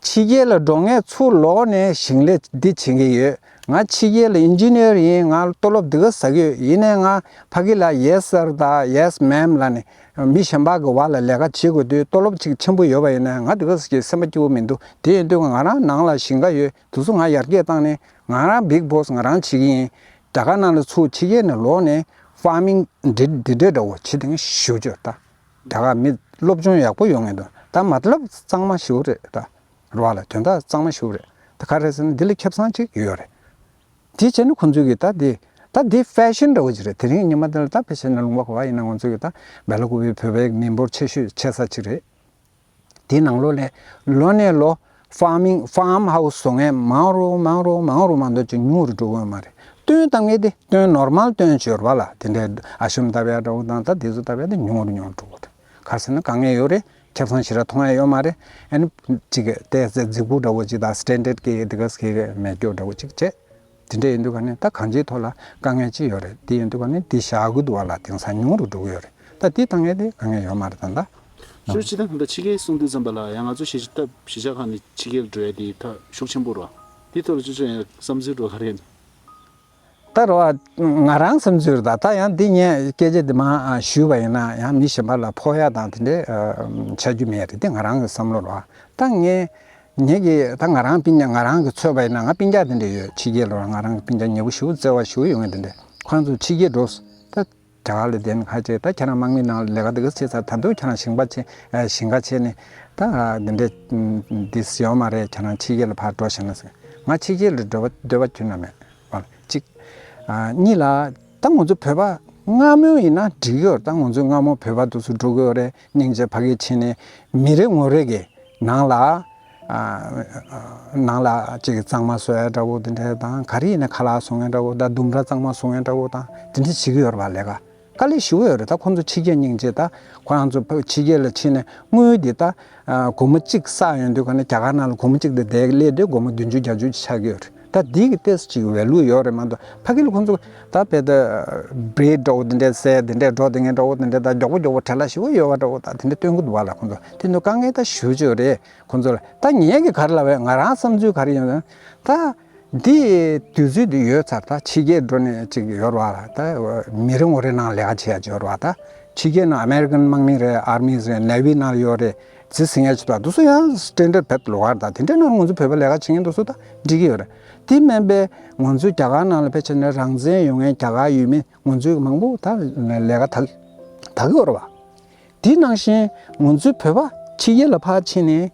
ཕྱི་རྒྱལ་ལ་འགྲོ་མཁན་ཚུར་ལོག་ནས་ཞིང་ལས་འདི་བྱེད་ཀྱི་ཡོད། ང་ཕྱི་རྒྱལ་ལ་ཨིན་ཇི་ནི་ཡར་ཡིན། ང་ལྟོ་སློབ་འདི་ག་ཟ་གི་ཡོད། ཡིན་ནའི་ང་ཕ་གི་ལ་yes sir དང་yes ma'am ལབ་ནས་མི་གཞན་པ་གི་བར་ལ་ལས་ཀ་བྱེད་དགོས་དུས་ལྟོ་སློབ་ཅིག་ཆེན་པོ་ཡོད་པ་ཡིན་ན་ང་འདི་ག་ཟ་གི་སེམས་པ་སྐྱིད་པོ་མི་འདུག་དེ་ཡིན་དུས་ང་རང་ནང་ལ་ཞིང་ཁ་ཡོད། དེ་ཚོ་ང་ཡར་རྒྱས་བཏང་ནས་ང་རང་big boss ང་རང་བྱེད་ཀྱི་ཡིན། རྒྱ་གར་ནང་ལ་ཚུར་ཕྱི་རྒྱལ་ནས་ལོག་ནས་farming འདི་འདི་འདྲས་འདྲ་བོ་བྱེད་དེ་ངས་ཞུ་བཅོས་ད། རྒྱ་གར་མི་སློབ་སྦྱོང་ཡག་པོ་ཡོང་ངེས་འདུག་ད་མ་ལབ་གཙང་མ་ཞུ་རེད་ད། རེད་བ་ལ་དོན་དག་གཙང་མ་ཞུ་རེད། ད་ག་རེ་ཟེར་ན་འདི་ལ་ཁེ་བཟང་ཅིག་ཡོད་རེད། དེ་བྱས་ན་ཁོང་ཚོས་གི་ད་འདི་ད་འདི་fashion འདྲ་བོ་ཅིག་རེད། དེ་རིང་ཉི་མ་འདི་ལ་ད་ཕལ་ཆེར་ན་ལུང་པ་ག་བ་ཡིན་ན་ང་ཚོས་གི་ད་སྦེ་ལ་ཀུ་པེ་བོད་པའི་མི་འབོར་ཆེ་ཤོས་ཆེ་ས་ཅིག་རེད། དེའི་ནང་ལོགས་ནས་ལོ་ནས་ལོ་farming farm house བཟོ་མཁན་མང་རུ་མང་རུ་མང་རུ་མ་གཏོགས་ཅིག་ཉུང་རུ་འགྲོ་གི་ཡོད་མ་རེད། སྟོན་བཏང་མཁན་དེ་སྟོན་normal སྟོན་བྱོས་ར་བ་ལ་དེ་འདྲའི་ཨ་ཤམ་བཏབ་ཡ་འདྲ་བོ་དང་ད་དེ་ཚོ་བཏབ་ཡ་དེ་ཉུང་རུ་ཉུང་རུ་འགྲོ་གི་རེད། ག་རེ་ཟེར་ན་དཀའ་ངལ་ཡོད་རེད། ཁེ་བཟང་ཞེ་དྲག་མཐོང་ཡ་ཡོད་མ་རེད། ཨ་ནི་ཅིག་ཏོག་ཙམ་རྫིག་པོ་འདྲ་བོ་ཅིག་དང་standard གི་དེ་ག་ཟེར་གི་མེད་སྐྱོ་འདྲ་བོ་ཅིག་བྱས། དེ་འདྲ་ཡིན་དུས་ག་ནས་ད་གང་ཅིའི་ཐོག་ལ་དཀའ་ངལ་ཅི་ཡོད་རེད། དེ་ཡིན་དུས་ག་ནས་དེ་བཞག་གི་འདུག་བ་ལ་དེང་སང་ཉུང་རུ་འགྲོ་གི་ཡོད་རེད། ད་དེ་དཀའ་ངལ་དེ་དཀའ་ངལ་ཡོད་མ་རེད་ད་ད། ཤོད་ཅི་ད་ད་ཕྱི་རྒྱལ་གསུང་དུས་ཙམ་པ་ལ་ཡང་ང་ཚོ་གཞིས་ཆགས་ཁག་ནས་ཕྱི་རྒྱལ་འགྲོ་ཡ་དེ་ད་ཤུགས་ཆེན་པོ་རེད། དེ་ཐོག་ལ་ཅོ་ཅོ་ཡང་བསམ་ཚུལ་འགྲོ་ག་རེ་ཡིན། ད་རོ་ང་རང་བསམ་ཚུལ་རེད་ད། ད་ཡང་འདི་ངས་སྐད་ཆ་འདི་མ་ཞུས་པ་ཡིན་ན་ཡང་མི་གཞན་པ་ལ་ཕོག་ཡ་དང་དེ་འདྲའི་ཆགས་རྒྱུ་མེད་རེད། དེ་ང་རང་གི་བསམ་བློ་རེད། ད་ངས་ངེད་ཀྱི་ད་ང་རང་སྤུན་ཀྱག་ང་རང་གི་ཚོད་པ་ཡིན་ན་ང་སྤུན་ཀྱག་དེ་འདྲ་ཡོད། ཕྱི་རྒྱལ་ལ་ང་རང་གི་སྤུན་ཀྱག་ཉེ་པོ་ཞེ་པོ་བརྩེ་བ་ཞེ་པོ་ཡོད་མཁན་དེ་འདྲ་ཁོ་རང་ཚོ་ཕྱི་རྒྱལ་འགྲོ། ད་རྒྱ་གར་ལ་བསྡད་ན་ཁ་ཆེ། ད་ཁྱེད་རང་དམག་མི་ནང་ལ་ལས་ཀ་དེ་ག་བྱས་ཚར། ད་དུང་ཁྱེད་རང་ཞིང་པ་བྱས་ཞིང་ཁ་བྱས་ནས་ད་དེ་འདྲ་འདི་ཡོད་མ་རེད། ཁྱེད་རང་ཕྱི་རྒྱལ་ལ་ཕར་འགྲོ་ཤེས་ན་ཟེར། ང་ཕྱི་རྒྱལ་ལ་འགྲོ་བ་འདོད་པ་ཁྱོན་ནས་མེད། གཅིག་གཉིས་ལ་ད་ང་ཚོ་བོད་པ་སྔ་མོ་ཡིན་ན་འགྲིག་ཡོད་རེད། ད་ང་ཚོ་སྔ་མོ་བོད་པ་དེ་ཚོ་འགྲོ་གི་ཡོད་རེད། སྙིང་རྗེ་ཕ་གིར་ཕྱིན་ནས་མི་རེ་ངོ་རེ་གི་ནང་ལ་ནང་ལ་ཅིག་གཙང་མ་བཟོ་ཡ་འདྲ་བོ་དེ་འདྲ་དང་ག་རེ་ཡིན་ན་ཁ་ལག་བཟོ་མཁན་འདྲ་བོ་ད་ལྡུམ་ར་གཙང་མ་བཟོ་མཁན་འདྲ་བོ་དང་དེ་འདྲ་བྱེད་ཀྱི་ཡོད་རེད་པ། ལས་ཀ་དཀའ་ལས་ཞེ་པོ་ཡོད་རེད། ད་ཁོང་ཚོ་ཕྱི་རྒྱལ་སྙིང་རྗེ། ད་ཁོ་རང་ཚོ་ཕྱི་རྒྱལ་ལ་ཕྱིན་ནས་དངུལ་འདི་ད་སྒོར་མོ་གཅིག་བསགས་ཡོང་དུས་ག་ནས་རྒྱ་གར་ནང་ལ་སྒོར་མོ་གཅིག་དེ་དེ་སླེབས་དུས་སྒོར་མོ་བདུན་ཅུ་བརྒྱད་ཅུ་ཆགས་ཀྱི་ཡོད་རེད། ད་འདི་གི་ཏོག་ཙམ་ཅིག་value ཡོད་རེད་མ་གཏོགས་ཕ་གི་ལ་ཁོང་ཚོ་ད་བེད་ད་bread འདྲ་བོ་དེ་འདྲ་ཟས་དེ་འདྲ་འགྲོ་དེ་འདྲ་འདྲ་བོ་དེ་འདྲ་ད་མགྱོགས་པོ་མགྱོགས་པོ་བྲེལ་བ་ཞེ་པོ་ཡོད་པ་འདྲ་བོ་ད་དེ་འདྲ་སྟོན་གྱི་འདུག་བ་ལ། ཁོང་ཚོ་དེ་ནི་དཀའ་ངལ་ད་ཞེ་པོ་ཅིག་ཡོད་རེད། ཁོང་ཚོ་ལ་ད་ངས་གི་ག་རེ་ལབ་པས། ང་རང་བསམ་ཚུལ་ག་རེ་ཡིན་ན་ད་འདི་དུས་ཚོད་འདི་ཡོད་ཚར། ད་ཕྱི་རྒྱལ་འགྲོ་ནས་ཅིག་ཡོད་རེད་བ། ད་མི་རེ་ངོ་རེ་ནང་ལས་ཀ་བྱེད་ཡ་ཅིག་ཡོད་རེད་བ། ད་ཕྱི་རྒྱལ་ནང་American དམག་མི་རེད། Army རེད། Navy ནང་ཡོད་རེད། ཟི་སིང་ཡ་ཆུ་དང་དུ་སུ་ཡང་standard བེད་ལོ་གར་དང་དེ་འདྲའི་ནང་ང་ཚོ་བོད་པ་ལས་ཀ་བྱེད་མཁན་དུ་སུ་དང་འགྲིག་གི་ཡོད་རེད། དེ་མིན་པའི་ང་ཚོའི་རྒྱ་གར་ནང་ལ་ཕལ་ཆེར་ནས་རང་བཙན་ཡོད་མཁན་རྒྱ་གར་ཡུལ་མི་ང་ཚོའི་མང་པོ་ད་ལས་ཀ་ད་ད་གི་ཡོད་རེད་བ། དེ་ནང་བཞིན་ང་ཚོའི་བོད་པ་ཕྱི་རྒྱལ་ལ་ཕར་ཕྱིན་ནས་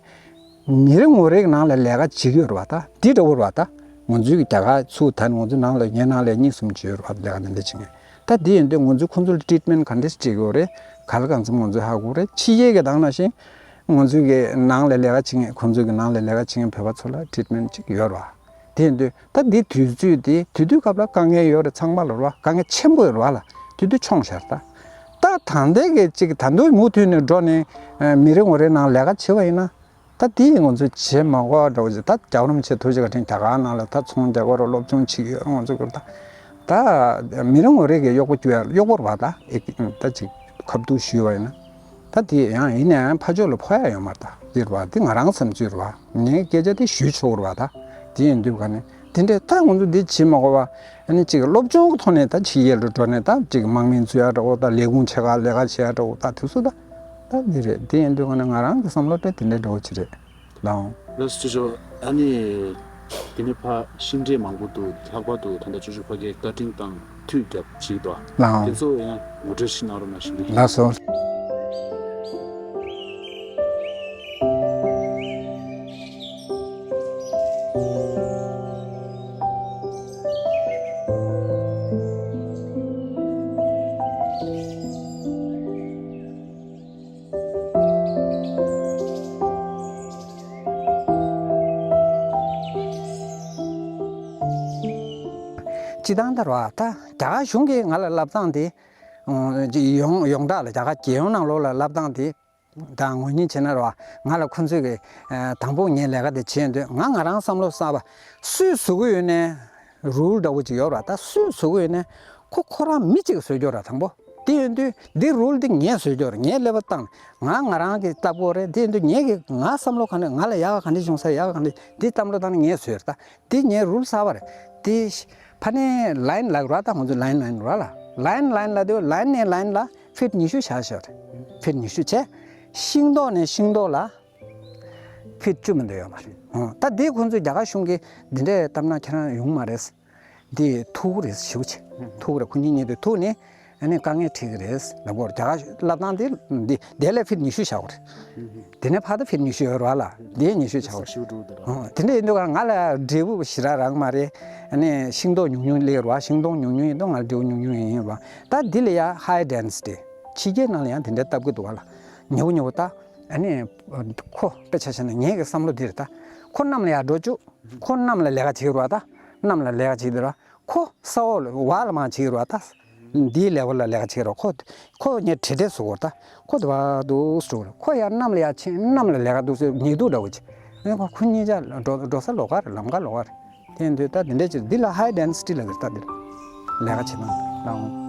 མི་རེ་ངོ་རེ་གི་ནང་ལ་ལས་ཀ་བྱེད་ཀྱི་ཡོད་རེད་བ། ད་འདི་འདྲ་བོ་རེད་བ། ད་ང་ཚོའི་རྒྱ་གར་ཚུར་ད་ང་ཚོའི་ནང་ལ་ངའི་ནང་ལ་གཉིས་གསུམ་ཅིག་ཡོད་རེད་བ། ལས་ཀ་འདི་འདྲ་བྱེད་མཁན། ད་འདི་ཡིན་དུས་ང་ཚོས་ཁོང་ཚོ་ལ་treatment ག་འདྲས་བྱེད་ཀྱི་ཡོད་རེད། ག་ལ་གང་འཚམ་ང་ཚོས་ཧ་གོ་རེད། ཕྱི་རྒྱལ་གྱི་དང་ནང་བཞིན་ང་ཚོའི་གི་ནང་ལ་ལས་ཀ་བྱེད་མཁན་ཁོང་ཚོའི་གི་ནང་ལ་ལས་ཀ་བྱེད་མཁན་བོད་པ་ཚོ་ལ་treatment ཅིག་ཡོད་རེད་བ། དེ་ཡིན་དུས་ད་འདི་དུས་ཚོད་དེ་དུས་དུས་སྐབས་ལ་དཀའ་ངལ་ཡོད་རེད། ཚང་མ་ལ་རེད་བ། དཀའ་ངལ་ཆེན་པོ་ཡོད་རེད་བ་ལ། དུས་དུས་མཆོང་བཞག་ད། ད་ད་ལྟའི་གི་ཅིག་ད་དུང་མུ་མཐུད་ནས་འགྲོ་ནས་མི་རེ་ངོ་རེ་ནང་ལས་ཀ་བྱེད་པ་ཡིན་ན། ད་དེ་ང་ཚོས་བྱེད་མ་དགོས་པ་འདྲ་བོ་ཅིག་ད་རྒྱལ་བ་རིན་པོ་ཆེ་ཐུགས་རྗེ་བཀའ་དྲིན་རྒྱ་གར་ནང་ལ་ད་ཚོང་རྒྱག་གི་ཡོད་རེད། སློབ་སྦྱོང་བྱེད་ཀྱི་ཡོད་རེད། ང་ཚོ་གི་ད་ད་མི་རེ་ངོ་རེ་གི་གཡོག་པོ་བསྐྱུར་ཡ་གཡོག་པོ་རེད་བ། ད་ཨེ་ད་ཅིག་ཁ་ཐུག་ཞུས་པ་ཡིན་ན། ད་དེ་ཡང་ཡིན་ན་ཡང་ཕར་ཕྱོགས་ལ་ཕོག་ཡ་ཡོད་མ་རེད། ད་དེ་རེད་བ། དེ་ང་རང་བསམ་ཚུལ་རེད་བ། ངས་སྐད་ཆ་དེ་ཞུས་ཆོག་གི་རེད་བ། ད་དེ་ཡིན་དུས་ག་ནས་དེ་འདྲས་ད་ང་ཚོ་འདི་བྱེད་མ་དགོས་པ། ཨ་ནི་ཅིག་སློབ་སྦྱོང་གི་ཐོག་ནས་ད་ཕྱི་རྒྱལ་དུ་འགྲོ་ནས་ད་ཅིག་དམག་མི་འཛུལ་ཡ་འདྲ་བོ་དང་ལས་ཁུངས་ཆེ་ཁག་ལས་ཀ་བྱེད་ཡ་འདྲ་བོ་ད་དེ་ཚོ་ད་ད་འདི་རེད། དེ་ཡིན་དུས་ག་ནས་ང་རང་གི་བསམ་བློ་དེ་དེ་འདྲས་འདྲ་བོ་ཅིག་རེད། ལགས་འོང་། ལགས་སོ་ཅོ་ཅོ། ཨ་ནི་དེ་ནས་ཕར་ཤིང་འབྲས་མང་པོ་འདུག་ལྷག་པར་དུ་ད་ལྟ་ཅོ་ཅོ་ཕ་གིར་བཀའ་དྲིན་དང་མཐུད་རྒྱབ་ཅིག་འདུག་ལགས་འོང་། དེ་ཚོ་ཡང་ངོ་སྤྲོད་ཞིག་གནང་རོགས་གནང་ཞུ་གི་ཡིན། ལགས་སོ། སྤྱི་བཏང་ལྟར་བ་ད་རྒྱ་གར་གཞུང་གིས་ང་ལ་བསླབ་སྟངས་དེ་ཡོངས་ཡོངས་གྲགས་ལ་རྒྱ་གར་རྒྱལ་ཡོངས་ནང་ལོགས་ལ་བསླབ་སྟངས་དེ་དང་ངོས་གཉིས་བྱས་ན་ར་བ་ང་ལ་ཁོ་ཚོས་གི་དང་པོ་ངའི་ལས་ཀ་དེ་བྱེད་དུས་ང་ང་རང་བསམ་བློ་གསར་པ་སུས་བཟོ་གི་ཡོད་ནའི་རུལ་འདྲ་བོ་ཅིག་ཡོད་ར། ད་སུས་བཟོ་གི་ཡོད་ནའི་ཁོ་ཁོ་རང་མི་གཅིག་བཟོས་ཀྱོག་ར། དང་པོ་དེ་ཡོད་དུས་འདི་རུལ་འདི་ངས་བཟོས་ཀྱོག་ར། ངས་ཀླད་པ་བཏང་ང་ང་རང་གི་ལྟ་གོ་རེད། དེ་ཡོད་དུས་ངས་གི་ང་བསམ་བློ་ག་འདྲ་ང་ལ་ཡག་ག་ག་འདྲ་བྱུང་ས་ཡག་ག་ག་འདྲ་འདི་བསམ་བློ་བཏང་ནས་ངས་བཟོས་ར། ད་འདི་ངའི་རུལ་གསར་པ་རེད། དེ་ཕ་ནས་ལ་ཡིན་ལ་ར། ད་ང་ཚོ་ལ་ཡིན་ལ་ཡིན་ར་ལ་ལ་ཡིན་ལ་ཡིན་ལ་དེ་ལ་ཡིན་ནས་ལ་ཡིན་ལ་ཕིཊ་ཉི་ཤུ་བཞག་བཞག་རེད། ཕིཊ་ཉི་ཤུ་བྱས། ཤིང་ཏོག་ནས་ཤིང་ཏོག་ལ་ཕིཊ་བཅུ་མི་འདོད་ཡོད་མ་རེད། ཨོ། ད་དེ་ཁོང་ཚོས་རྒྱ་གར་གཞུང་གིས་འདི་འདྲའི་བཏབ་ན་ཁྱེད་རང་ཡོང་མ་རེད། འདི་ཐུག་རེད་ཞུ་ཆེ། ཐུག་རེད། ཁོ་གཉིས་གཉིས་དེ་ཐུག་ནས་ཨ་ནི་དཀའ་ངལ་འཕྲད་ཀྱི་རེད་ལབ་གོ། རྒྱ་གར་བསླབ་སྟངས་དེ་འདི་དེ་ལས་ཕིཊ་ཉི་ཤུ་བྱ་དགོས་རེད། དེ་ནས་ཕ་ད་ཕིཊ་ཉི་ཤུ་ཡོད་རེད་བ་ལ། དེ་ཉི་ཤུ་བྱ་དགོས་རེད། ཨོ། དེ་འདྲ་ཡིན་དུས་ང་ལ་འབྲས་བུ་ཞེ་དྲག་རག་མ་རེད། ཨ་ནི་ཤིང་ཏོག་ཉུང་ཉུང་སླེབས་རེད་བ། ཤིང་ཏོག་ཉུང་ཉུང་ཡིན་དུས་ང་ལ་འབྲས་བུ་ཉུང་ཉུང་ཡིན་རེད་བ། ད་འདི་ལ་ཡ་ཧའི་ཌེན་སི་ཊི་ཕྱི་རྒྱལ་ནང་ལ་ཡང་དེ་འདྲ་བཏབ་ཀྱི་འདུག་བ་ལ། ཉེ་བོ་ཉེ་བོ་ད་ཨ་ནི་ཁོ་དཔེ་ཆ་བཞག་ན་ངའི་གི་བསམ་བློ་འདི་རེད། ད་ཁོ་གནམ་ལ་ཡར་འགྲོ་བཅུག་ཁོ་གནམ་ལ་ལས་ཀ་བྱེད་རོགས། ད་གནམ་ལ་ལས་ཀ་བྱེད་དེ་ར། ཁོ་ས་འོག་ལ་བ་ལ་མ་བྱེད་རོགས། ད་འདིའི་ལེ་ཝལ་ལ་ལས་ཀ་བྱེད་རོགས། ཁོ་ཁོ་ངས་བྲེལ་བྲེལ་བཟོ་གོ། ད་ཁོ་དེ་བ་འདུག་སེ་འགྲོ་ར། ཁོ་ཡར་གནམ་ལ་ཡར་ཕྱིན་གནམ་ལ་ལས་ཀ་འདུག་སེ་ཉེ་དུ་འདྲ་བོ་བྱེད། ཨེ་ཁོ་ཁོ་གཉིས་ཆ་འགྲོ་འགྲོ་ས་ལོགས་ཀ་རེད། ལམ་ཁ་ལོགས་ཀ་རེད། དེ་ཡིན་དུས་ད་དེ་འདྲ་བྱེད། འདི་ལ་ཧའི་ཌེན་སི་ཊི་ལབ་ཀྱི་རེད། ད་འདི་ལ་ལས་ཀ་བྱེད་སྟངས་ལ།